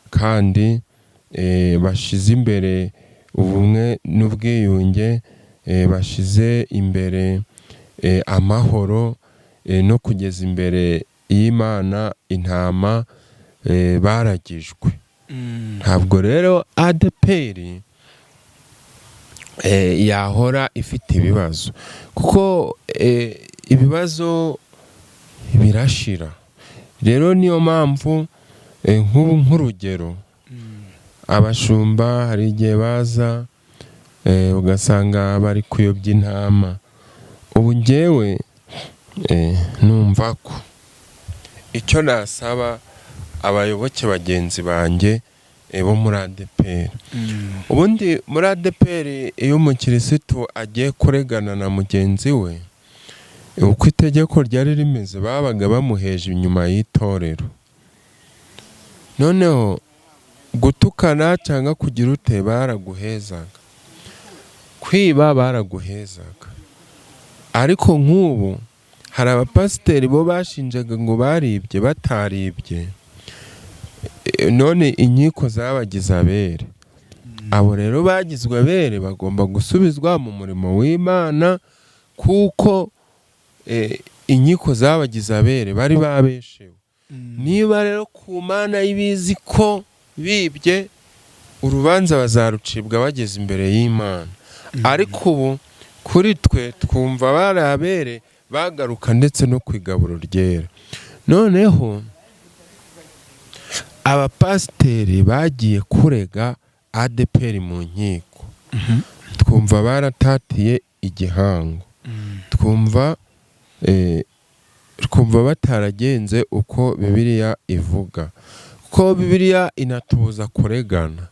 kandi bashyize imbere ubumwe n'ubwiyunge, bashyize imbere amahoro no kugeza imbere y'Imana intama baragijwe. Ntabwo rero ADEPR yahora ifite ibibazo, kuko ibibazo birashira. Rero niyo mpamvu nk'ubu, nk'urugero, abashumba hari igihe baza ugasanga bari kuyobya intama. Ubu ngewe numva ko icyo nasaba abayoboke bagenzi banjye bo muri ADEPR, ubundi muri ADEPR iyo umukirisitu agiye kuregana na mugenzi we, uko itegeko ryari rimeze, babaga bamuheje inyuma y'itorero. Noneho gutukana cyangwa kugira ute, baraguhezaga, kwiba baraguhezaga. Ariko nk'ubu hari abapasiteri bo bashinjaga ngo baribye bataribye, none inkiko zabagize abere. Abo rero bagizwe abere bagomba gusubizwa mu murimo w'Imana, kuko inkiko zabagize abere, bari babeshewe. Niba rero ku Mana ibizi ko bibye, urubanza bazarucibwa bageze imbere y'Imana. Ariko ubu kuri twe twumva bari abere, bagaruka ndetse no ku igaburo ryera. Noneho abapasiteri bagiye kurega ADEPR mu nkiko, twumva baratatiye igihango, twumva bataragenze uko Bibiliya ivuga, kuko Bibiliya inatubuza kuregana,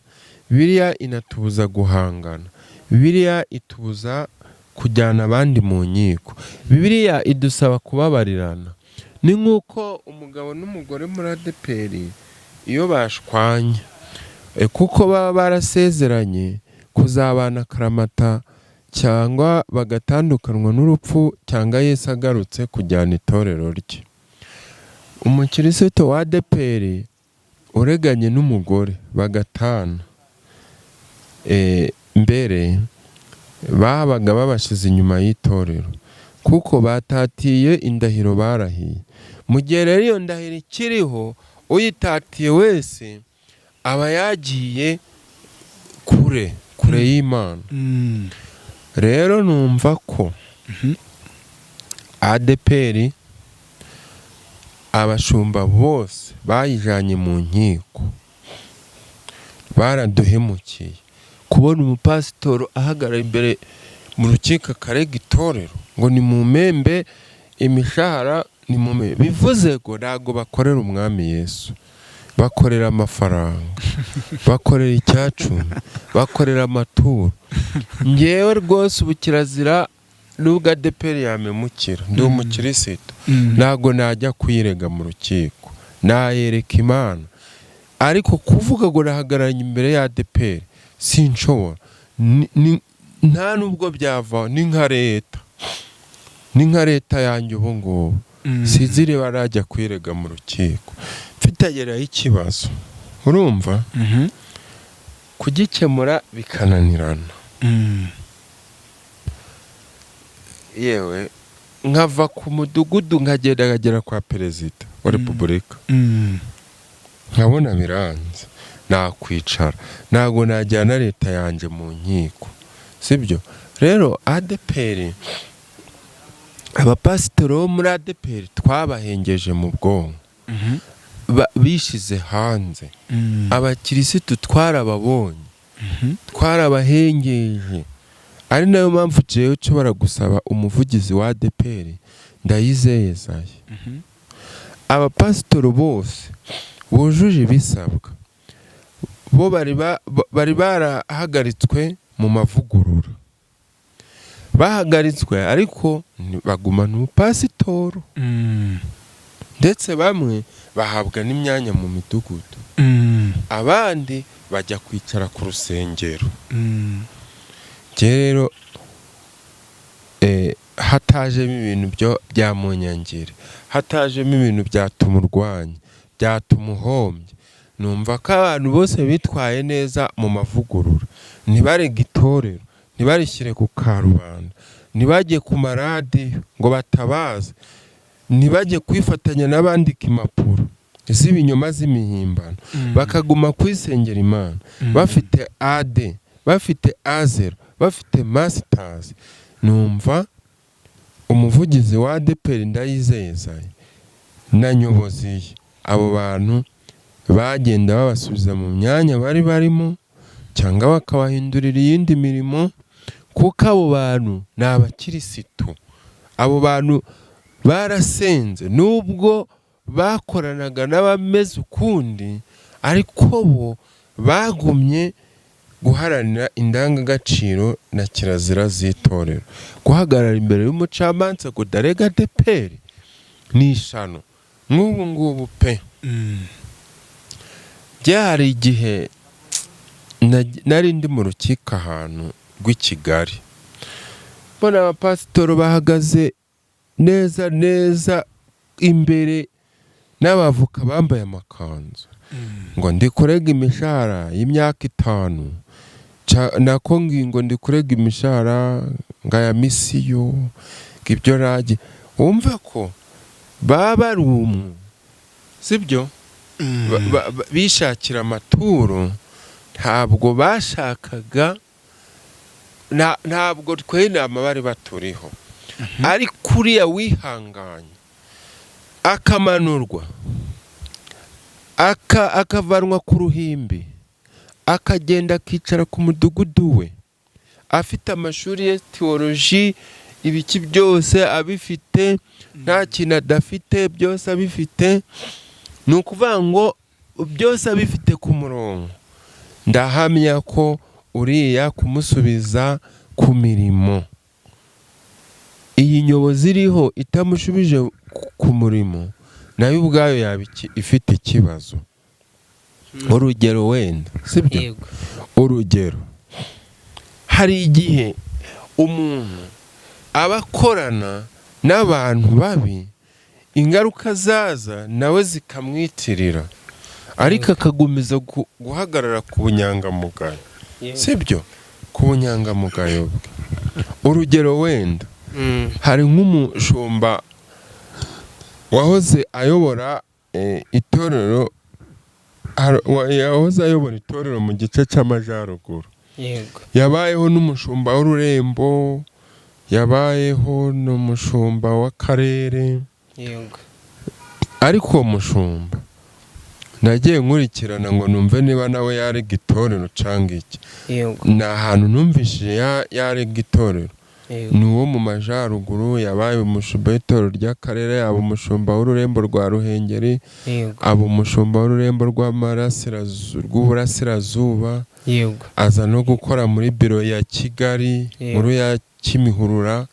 Bibiliya inatubuza guhangana, Bibiliya itubuza Kujyana abandi mu nkiko, Bibiliya idusaba kubabarirana. Ni nk'uko umugabo n'umugore muri ADEPR iyo bashwanye, kuko baba barasezeranye kuzabana akaramata cyangwa bagatandukanwa n'urupfu cyangwa Yesu agarutse kujyana itorero rye. Umukirisitu wa ADEPR ureganye n'umugore bagatana, mbere babaga babashize inyuma y'itorero kuko batatiye indahiro barahiye. Mu gihe rero iyo ndahiro ikiriho, uyitatiye wese aba yagiye kure kure y'Imana. Rero numva ko ADEPR, abashumba bose bayijanye mu nkiko baraduhemukiye. Kubona umupasitoro ahagarara imbere mu rukiko akarega itorero ngo ni mu membe imishahara, ni mu membe, bivuze ngo ntabwo bakorera Umwami Yesu, bakorera amafaranga, bakorera icyacumi, bakorera amaturo. Ngewe rwose ubu kirazira, nubwo ADEPR yamemukira, ndi umukirisitu, ntabwo najya kuyirega mu rukiko, nayereka Imana. Ariko kuvuga ngo nahagararanye imbere ya ADEPR sinshobora. Nta nubwo byavaho. Ni nka leta, ni nka leta yanjye ubu ngubu, sinzi niba najya kuyirega mu rukiko. Mfitageraho ikibazo, urumva, kugikemura bikananirana, yewe nkava ku mudugudu nkagenda nkagera kwa Perezida wa Repubulika, nkabona biranze, nakwicara. Ntabwo najyana leta yanjye mu nkiko, sibyo? Rero ADEPR, abapasitoro bo muri ADEPR twabahengeje mu bwonko, bishize hanze. Abakirisitu twarababonye, twarabahengeje. Ari nayo mpamvu jewe nshobora gusaba umuvugizi wa ADEPR Ndayizeye Esayi, abapasitoro bose bujuje ibisabwa, bo bari barahagaritswe mu mavugurura, bahagaritswe ariko bagumana ubupasitoro, ndetse bamwe bahabwa n'imyanya mu midugudu, abandi bajya kwicara ku rusengero. Njye rero, hatajemo ibintu byo bya munyangire, hatajemo ibintu byatuma urwanya, byatuma uhombye, numva ko abantu bose bitwaye neza mu mavugurura, ntibarege itorero, ntibarishyire ku karubanda, ntibajye ku maradiyo ngo batabaze, ntibajye kwifatanya n'abandika impapuro z'ibinyoma z'imihimbano, bakaguma kwisengera Imana, bafite AD, bafite A0, bafite masters, numva umuvugizi wa ADEPR Ndayizeye na nyobozi ye, abo bantu bagenda babasubiza mu myanya bari barimo cyangwa bakabahindurira iyindi mirimo, kuko abo bantu ni abakirisitu. Abo bantu barasenze, nubwo bakoranaga n'abameze ukundi, ariko bo bagumye guharanira indangagaciro na kirazira z'itorero. Guhagarara imbere y'umucamanza ngo ndarega ADEPR ni ishano nk'ubu ngubu pe. Byari igihe nari ndi mu rukiko ahantu rw'i Kigali, mbona abapasitoro bahagaze neza neza imbere n'abavoka bambaye amakanzu, ngo ndi kurega imishahara y'imyaka 5, nako ngingo ndi kurega imishahara ngaya misiyo, ngo ibyo rage wumva ko baba ari umwe, sibyo? Bishakira amaturo, ntabwo bashakaga, ntabwo twe inama bari baturiho. Ariko uriya wihanganye akamanurwa, akavanwa ku ruhimbi, akagenda akicara ku mudugudu we, afite amashuri ye, théologie, ibiki byose abifite, nta kintu adafite, byose abifite, ni ukuvuga ngo byose abifite ku murongo, ndahamya ko uriya kumusubiza ku mirimo. Iyi nyobozi iriho itamushubije ku murimo, nayo ubwayo yaba ifite ikibazo. Urugero wenda, sibyo? Yego. Urugero, hari igihe umuntu aba akorana n'abantu babi, ingaruka zaza nawe zikamwitirira, ariko akagumiza guhagarara ku bunyangamugayo, sibyo, ku bunyangamugayo bwe. Urugero wenda, hari nk'umushumba wahoze ayobora itorero, yahoze ayobora itorero mu gice cy'amajyaruguru. Yabayeho n'umushumba w'ururembo, yabayeho n'umushumba w'akarere. Ariko uwo mushumba nagiye nkurikirana ngo numve niba nawe yarega itorero cyangwa iki. Ni ahantu numvishije yarega itorero. Ni uwo mu majyaruguru, yabaye umushumba w'itorero ry'akarere, yaba umushumba w'ururembo rwa Ruhengeri, aba umushumba w'ururembo rw'uburasirazuba, aza no gukora muri biro ya Kigali, muri ya Kimihurura.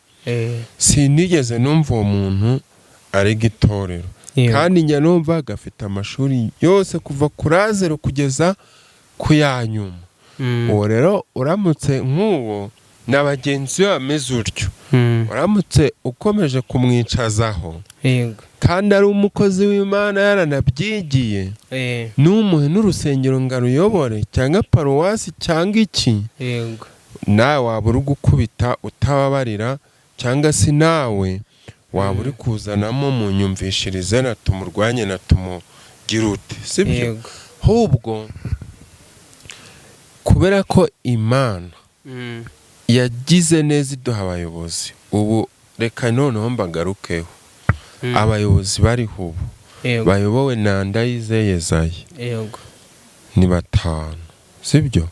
Sinigeze numva uwo muntu arega itorero. Kandi njya numva gafite amashuri yose kuva kuri A0 kugeza ku ya nyuma. Uwo rero uramutse nk'uwo na bagenzi be bameze utyo, uramutse ukomeje kumwicazaho kandi ari umukozi w'Imana yaranabyigiye, n'umuhe n'urusengero ngo aruyobore cyangwa paruwasi cyangwa iki, nawe waba uri gukubita utababarira, cyangwa se nawe waba uri kuzanamo mu nyumvishirize na tumurwanye na tumugire ute, sibyo? Yego. Ahubwo kubera ko Imana yagize neza iduha abayobozi ubu, reka noneho mbagarukeho. Abayobozi bariho ubu, bayobowe na Ndayizeye Esayi, ni batanu, sibyo?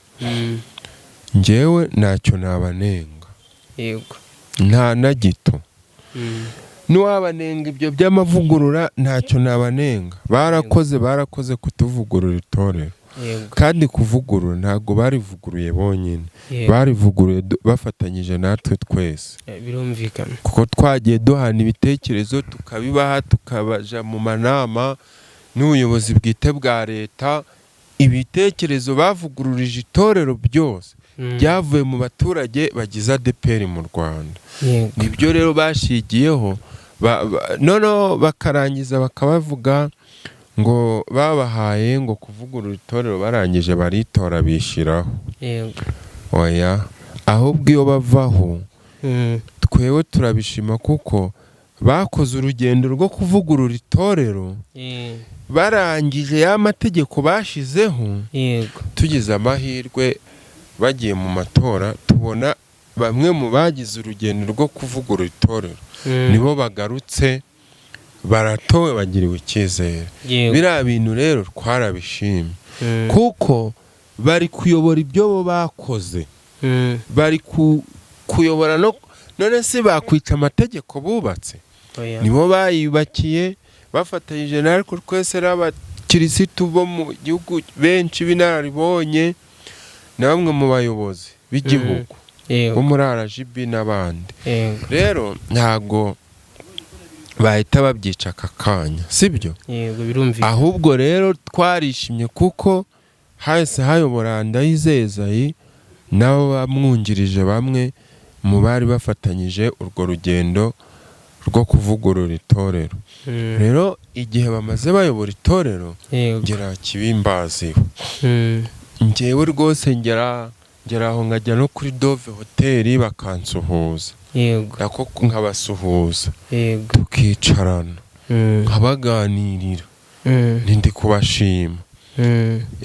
Njyewe ntacyo nabanenga, nta na gito. N'uwabanenga ibyo by'amavugurura, ntacyo nabanenga. Barakoze, barakoze kutuvugurura itorero. Kandi kuvugurura ntabwo barivuguruye bonyine, barivuguruye bafatanyije natwe twese. Birumvikana. Kuko twagiye duhana ibitekerezo, tukabibaha, tukabaja mu manama n'ubuyobozi bwite bwa leta. Ibitekerezo bavugururije itorero byose byavuye mu baturage bagize ADEPR mu Rwanda. Nibyo rero bashigiyeho, noneho bakarangiza bakabavuga ngo babahaye ngo kuvugurura itorero, barangije baritora bishyiraho. Oya, ahubwo iyo bavaho, twewe turabishima kuko bakoze urugendo rwo kuvugurura itorero, barangije ya mategeko bashizeho, tugize amahirwe bagiye mu matora, tubona bamwe mu bagize urugendo rwo kuvugurura itorero nibo bagarutse, baratowe, bagiriwe icyizere. Biriya bintu rero twarabishimye, kuko bari kuyobora ibyo bo bakoze, bari kuyobora no none se bakwica amategeko bubatse? Oya. Nibo bayubakiye bafatanyije natwe twese n'abakirisitu bo mu gihugu benshi b'inararibonye na bamwe mu bayobozi b'igihugu bo muri RGB n'abandi. Rero ntago bahita babyica aka kanya, sibyo? Yego, birumvikana. Ahubwo rero twarishimye kuko hahise hayobora Ndayizeye Esayi nabo bamwungirije, bamwe mu bari bafatanyije urwo rugendo rwo kuvugurura itorero. Rero igihe bamaze bayobora itorero, ngera kibimbaziho. Njyewe rwose ngera aho nkajya no kuri Dove Hoteli bakansuhuza, nako nkabasuhuza, tukicarana, nkabaganirira, ndi kubashima.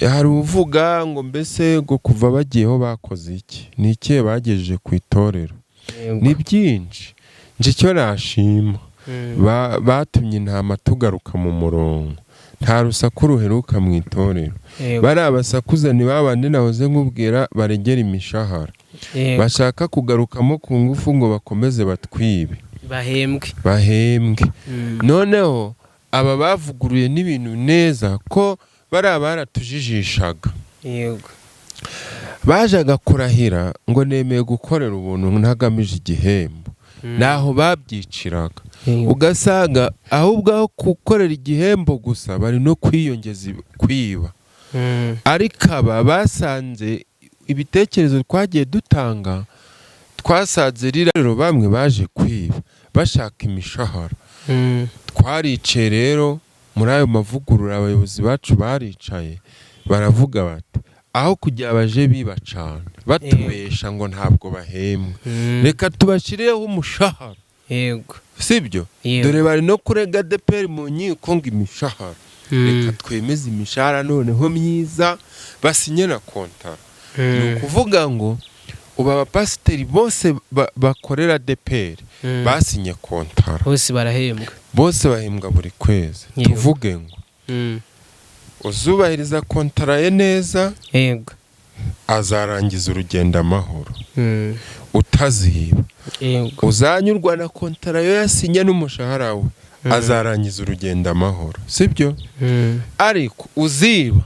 Hari uvuga ngo mbese ngo kuva bagiyeho bakoze iki, ni ikihe bagejeje ku itorero? Ni byinshi. Nje icyo nashima, batumye intama tugaruka mu murongo, nta rusaku ruheruka mu itorero. Bariya basakuza ni babandi nahoze nkubwira baregera imishahara, bashaka kugarukamo ku ngufu ngo bakomeze batwibe, bahembwe. Bahembwe. Noneho aba bavuguruye n'ibintu neza, ko bariya baratujijishaga. Bajaga kurahira ngo nemeye gukorera ubuntu ntagamije igihembo. Naho babyiciraga, ugasanga ahubwo aho gukorera igihembo gusa bari no kwiyongeza kwiba. Ariko aba basanze ibitekerezo twagiye dutanga, twasanze rero bamwe baje kwiba bashaka imishahara. Twaricaye rero muri ayo mavugurura, abayobozi bacu baricaye baravuga bati: "Aho kugira baje biba cyane batubesha ngo ntabwo bahembwa, reka tubashyireho umushahara." Sibyo? Dore bari no kurega ADEPR mu nkiko ngo imishahara. Reka twemeze imishahara noneho myiza, basinye na kontara. Ni ukuvuga ngo ubu abapasiteri bose bakorera ADEPR basinye kontara. Bose barahembwa. Bose bahembwa buri kwezi. Tuvuge ngo uzubahiriza kontara ye neza azarangiza urugendo amahoro, utaziba, uzanyurwa na kontara yo yasinye n'umushahara we, azarangiza urugendo amahoro, sibyo? Ariko uziba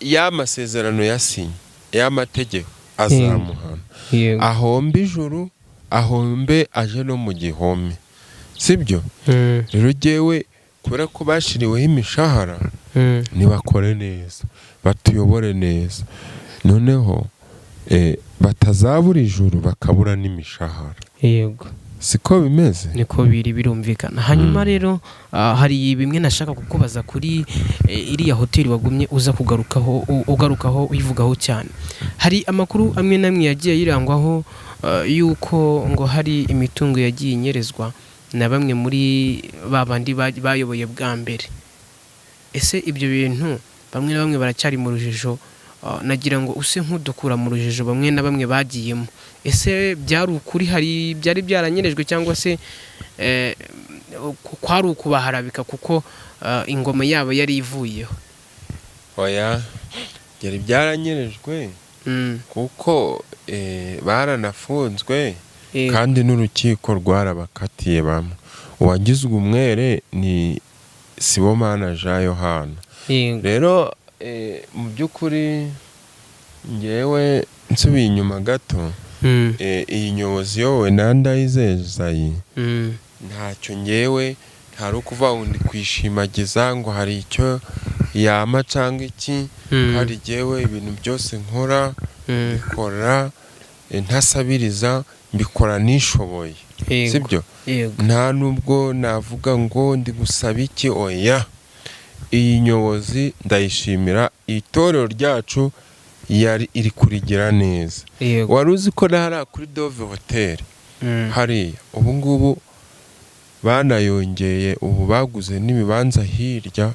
ya masezerano yasinye, y'amategeko, azamuhana, ahombe ijuru, ahombe aje no mu gihome, sibyo? Rero jyewe kubera ko bashiriweho imishahara, nibakore neza, batuyobore neza, noneho batazabura ijuru bakabura n'imishahara. Siko bimeze? Niko biri, birumvikana. Hanyuma rero hari bimwe nashaka kukubaza kuri iriya hoteli wagumye uza kugarukaho, ugarukaho uyivugaho cyane. Hari amakuru amwe n'amwe yagiye yirangwaho yuko ngo hari imitungo yagiye inyerezwa na bamwe muri ba bandi bayoboye bwa mbere. Ese ibyo bintu bamwe na bamwe baracyari mu rujijo? Nagira ngo use nk'udukura mu rujijo bamwe na bamwe bagiyemo. Ese byari ukuri, hari byari byaranyerejwe, cyangwa se kwari ukubaharabika kuko ingoma yabo yari ivuyeho? Oya, byari byaranyerejwe kuko baranafunzwe kandi n'urukiko rwarabakatiye bamwe. Uwagizwe umwere ni Sibomana Jean Yohana. Rero mu by'ukuri ngewe nsubiye inyuma gato, iyi nyobozi iyobowe na Ndayizeye Isaie, ntacyo ngewe ntari ukuvuga ngo ndi kwishimagiza ngo hari icyo yama cyangwa iki. Kandi ngewe ibintu byose nkora mbikora ntasabiriza, mbikora nishoboye, sibyo? Yego. Nta nubwo navuga ngo ndi gusaba iki, oya. Iyi nyobozi ndayishimira, itorero ryacu yari iri kurigira neza. Wari uzi ko na hariya kuri Dove Hoteli, hariya ubu ngubu banayongeye, ubu baguze n'ibibanza hirya.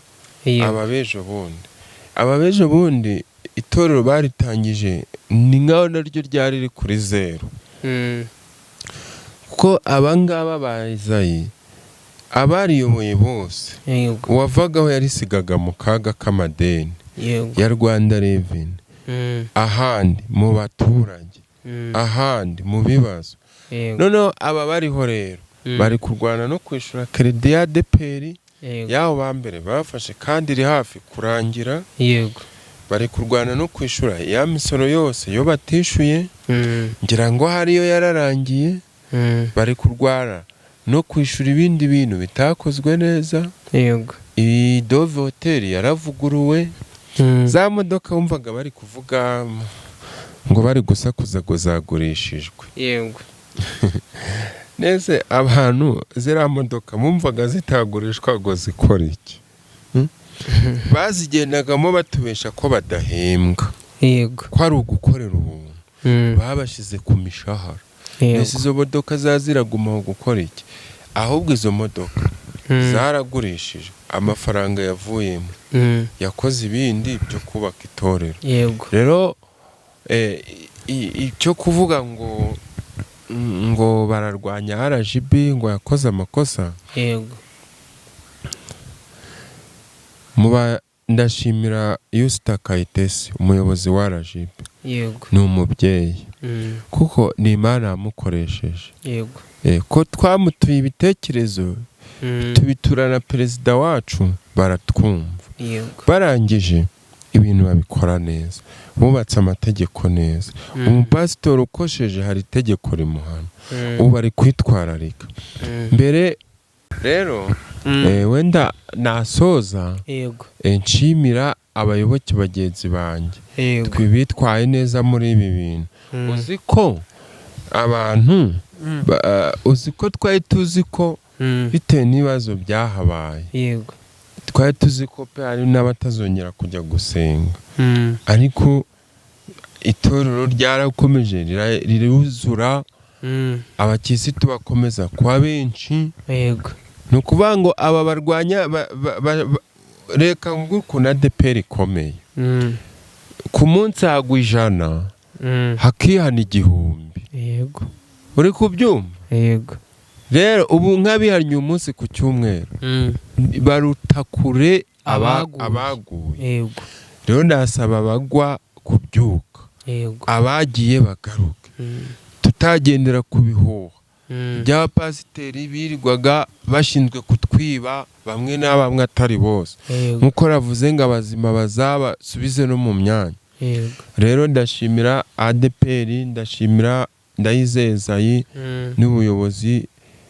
Aba b'ejo bundi itorero baritangije ni nkaho naryo ryari riri kuri zeru, kuko abangaba ba Izayi abariyoboye bose, uwavagaho yarisigaga mu kaga k'amadeni ya Rwanda Revenue, ahandi mu baturage, ahandi mu bibazo. Noneho aba bariho rero bari kurwana no kwishyura crédit ya ADEPR y'abo ba mbere bafashe kandi iri hafi kurangira. Bari kurwana no kwishyura ya misoro yose yo batishyuye, ngira ngo hariyo yararangiye. Bari kurwana no kwishyura ibindi bintu bitakozwe neza. Iyi Dove Hoteli yaravuguruwe. Za modoka wumvaga bari kuvuga ngo bari gusakuza ngo zagurishijwe, nese abantu ziriya modoka bumvaga zitagurishwa ngo zikora iki? Bazigendagamo batubesha ko badahembwa, ko ari ugukorera ubuntu. Babashyize ku mishahara. Mbese izo modoka ziragumaho gukora iki? Ahubwo izo modoka zaragurishijwe, amafaranga yavuyemo yakoze ibindi byo kubaka itorero. Rero icyo kuvuga ngo bararwanya RGB ngo yakoze amakosa, muba ndashimira Yusita Kayitesi, umuyobozi wa RGB. Ni umubyeyi, kuko ni Imana yamukoresheje. Ko twamutuye ibitekerezo, tubitura na perezida wacu, baratwumva. Barangije Ibintu babikora neza, bubatse amategeko neza. Umupasitori ukosheje hari itegeko rimuhana. Ubu ari kwitwararika. Mbere rero, wenda nasoza, nshimira abayoboke bagenzi banjye twe bitwaye neza muri ibi bintu. Uzi ko abantu uzi ko twari tuzi ko bitewe n'ibibazo byahabaye, twari tuzi ko pe hari n'abatazongera kujya gusenga, ariko itorero ryarakomeje riruzura, abakirisitu bakomeza kuba benshi. Ni ukuvuga ngo aba barwanya reka ngo ukuntu ADEPR ikomeye, ku munsi hagwa 100, hakihana 1000. Uri kubyumva? Yego. Rero ubu nk'abihannye umunsi ku cyumweru baruta kure Abaguye. abaguye. Rero ndasaba abagwa kubyuka, abagiye bagaruke, tutagendera ku bihuha by'abapasiteri birirwaga bashinzwe kutwiba, bamwe na bamwe, atari bose. Nk'uko ravuze ngo abazima bazabasubize no mu myanya. Rero ndashimira ADEPR, ndashimira Ndayizeye Esayi n'ubuyobozi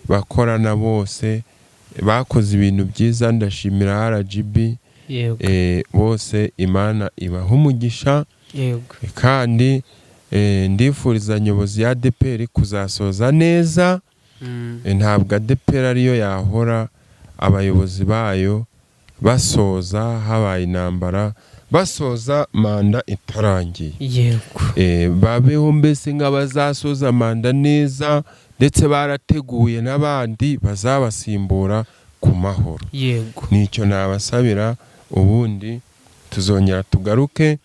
bakorana bose bakoze ibintu byiza. Ndashimira RGB, bose Imana ibaha umugisha. Kandi ndifuriza nyobozi ya ADEPR kuzasoza neza. Ntabwo ADEPR ariyo yahora abayobozi bayo basoza habaye intambara, basoza manda itarangiye. Babeho mbese nk'abazasoza manda neza, ndetse barateguye n'abandi bazabasimbura ku mahoro. Nicyo nabasabira. Ubundi tuzongera tugaruke,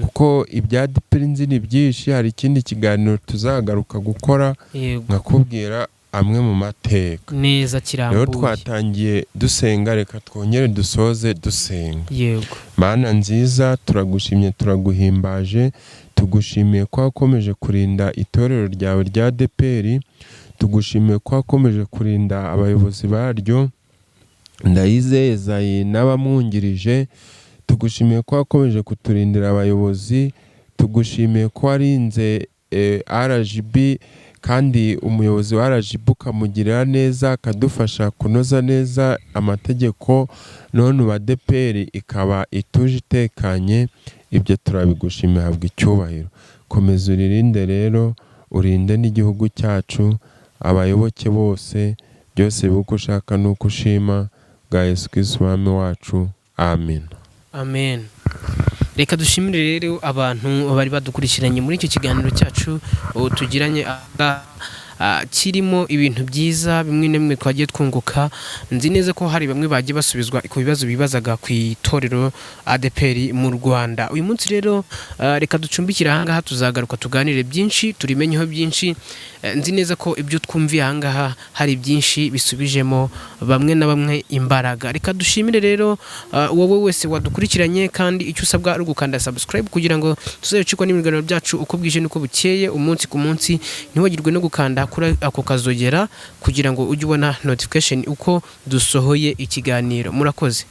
kuko ibya ADEPR nzi ni byinshi. Hari ikindi kiganiro tuzagaruka gukora, nkakubwira amwe mu mateka. Neza Rero kirambuye. twatangiye dusenga, reka twongere dusoze dusenga. Mana nziza, turagushimye, turaguhimbaje, tugushimiye ko wakomeje kurinda itorero ryawe rya ADEPR, tugushimiye ko wakomeje kurinda abayobozi baryo, Ndayizeye Esayi n'abamwungirije, tugushimiye ko wakomeje kuturindira abayobozi, tugushimiye ko warinze RGB, kandi umuyobozi wa RGB ukamugirira neza, akadufasha kunoza neza amategeko, none ubu ADEPR ikaba ituje, itekanye. Ibyo turabigushimiye, habwa icyubahiro. Komeza uririnde rero, urinde n'igihugu cyacu, abayoboke bose, byose bibe uko ushaka n'uko ushima, bwa Yesu Kristo Umwami wacu, amen. Amen. Reka dushimire rero abantu bari badukurikiranye muri icyo kiganiro cyacu tugiranye aha, kirimo ibintu byiza bimwe na bimwe twagiye twunguka. Nzi neza ko hari bamwe bagiye basubizwa ku bibazo bibazaga ku itorero ADEPR mu Rwanda. Uyu munsi rero, reka ducumbikire ahangaha, tuzagaruka tuganire byinshi, turimenyeho byinshi. Nzi neza ko ibyo twumviye ahangaha hari byinshi bisubijemo bamwe na bamwe imbaraga. Reka dushimire rero wowe wese wadukurikiranye, kandi icyo usabwa ari ugukanda subscribe kugira ngo tuzabicikwa n'ibiganiro byacu uko bwije n'uko bukeye, umunsi ku munsi. Ntiwagirwe no gukanda kuri ako kazogera kugira ngo ujye ubona notification uko dusohoye ikiganiro. Murakoze.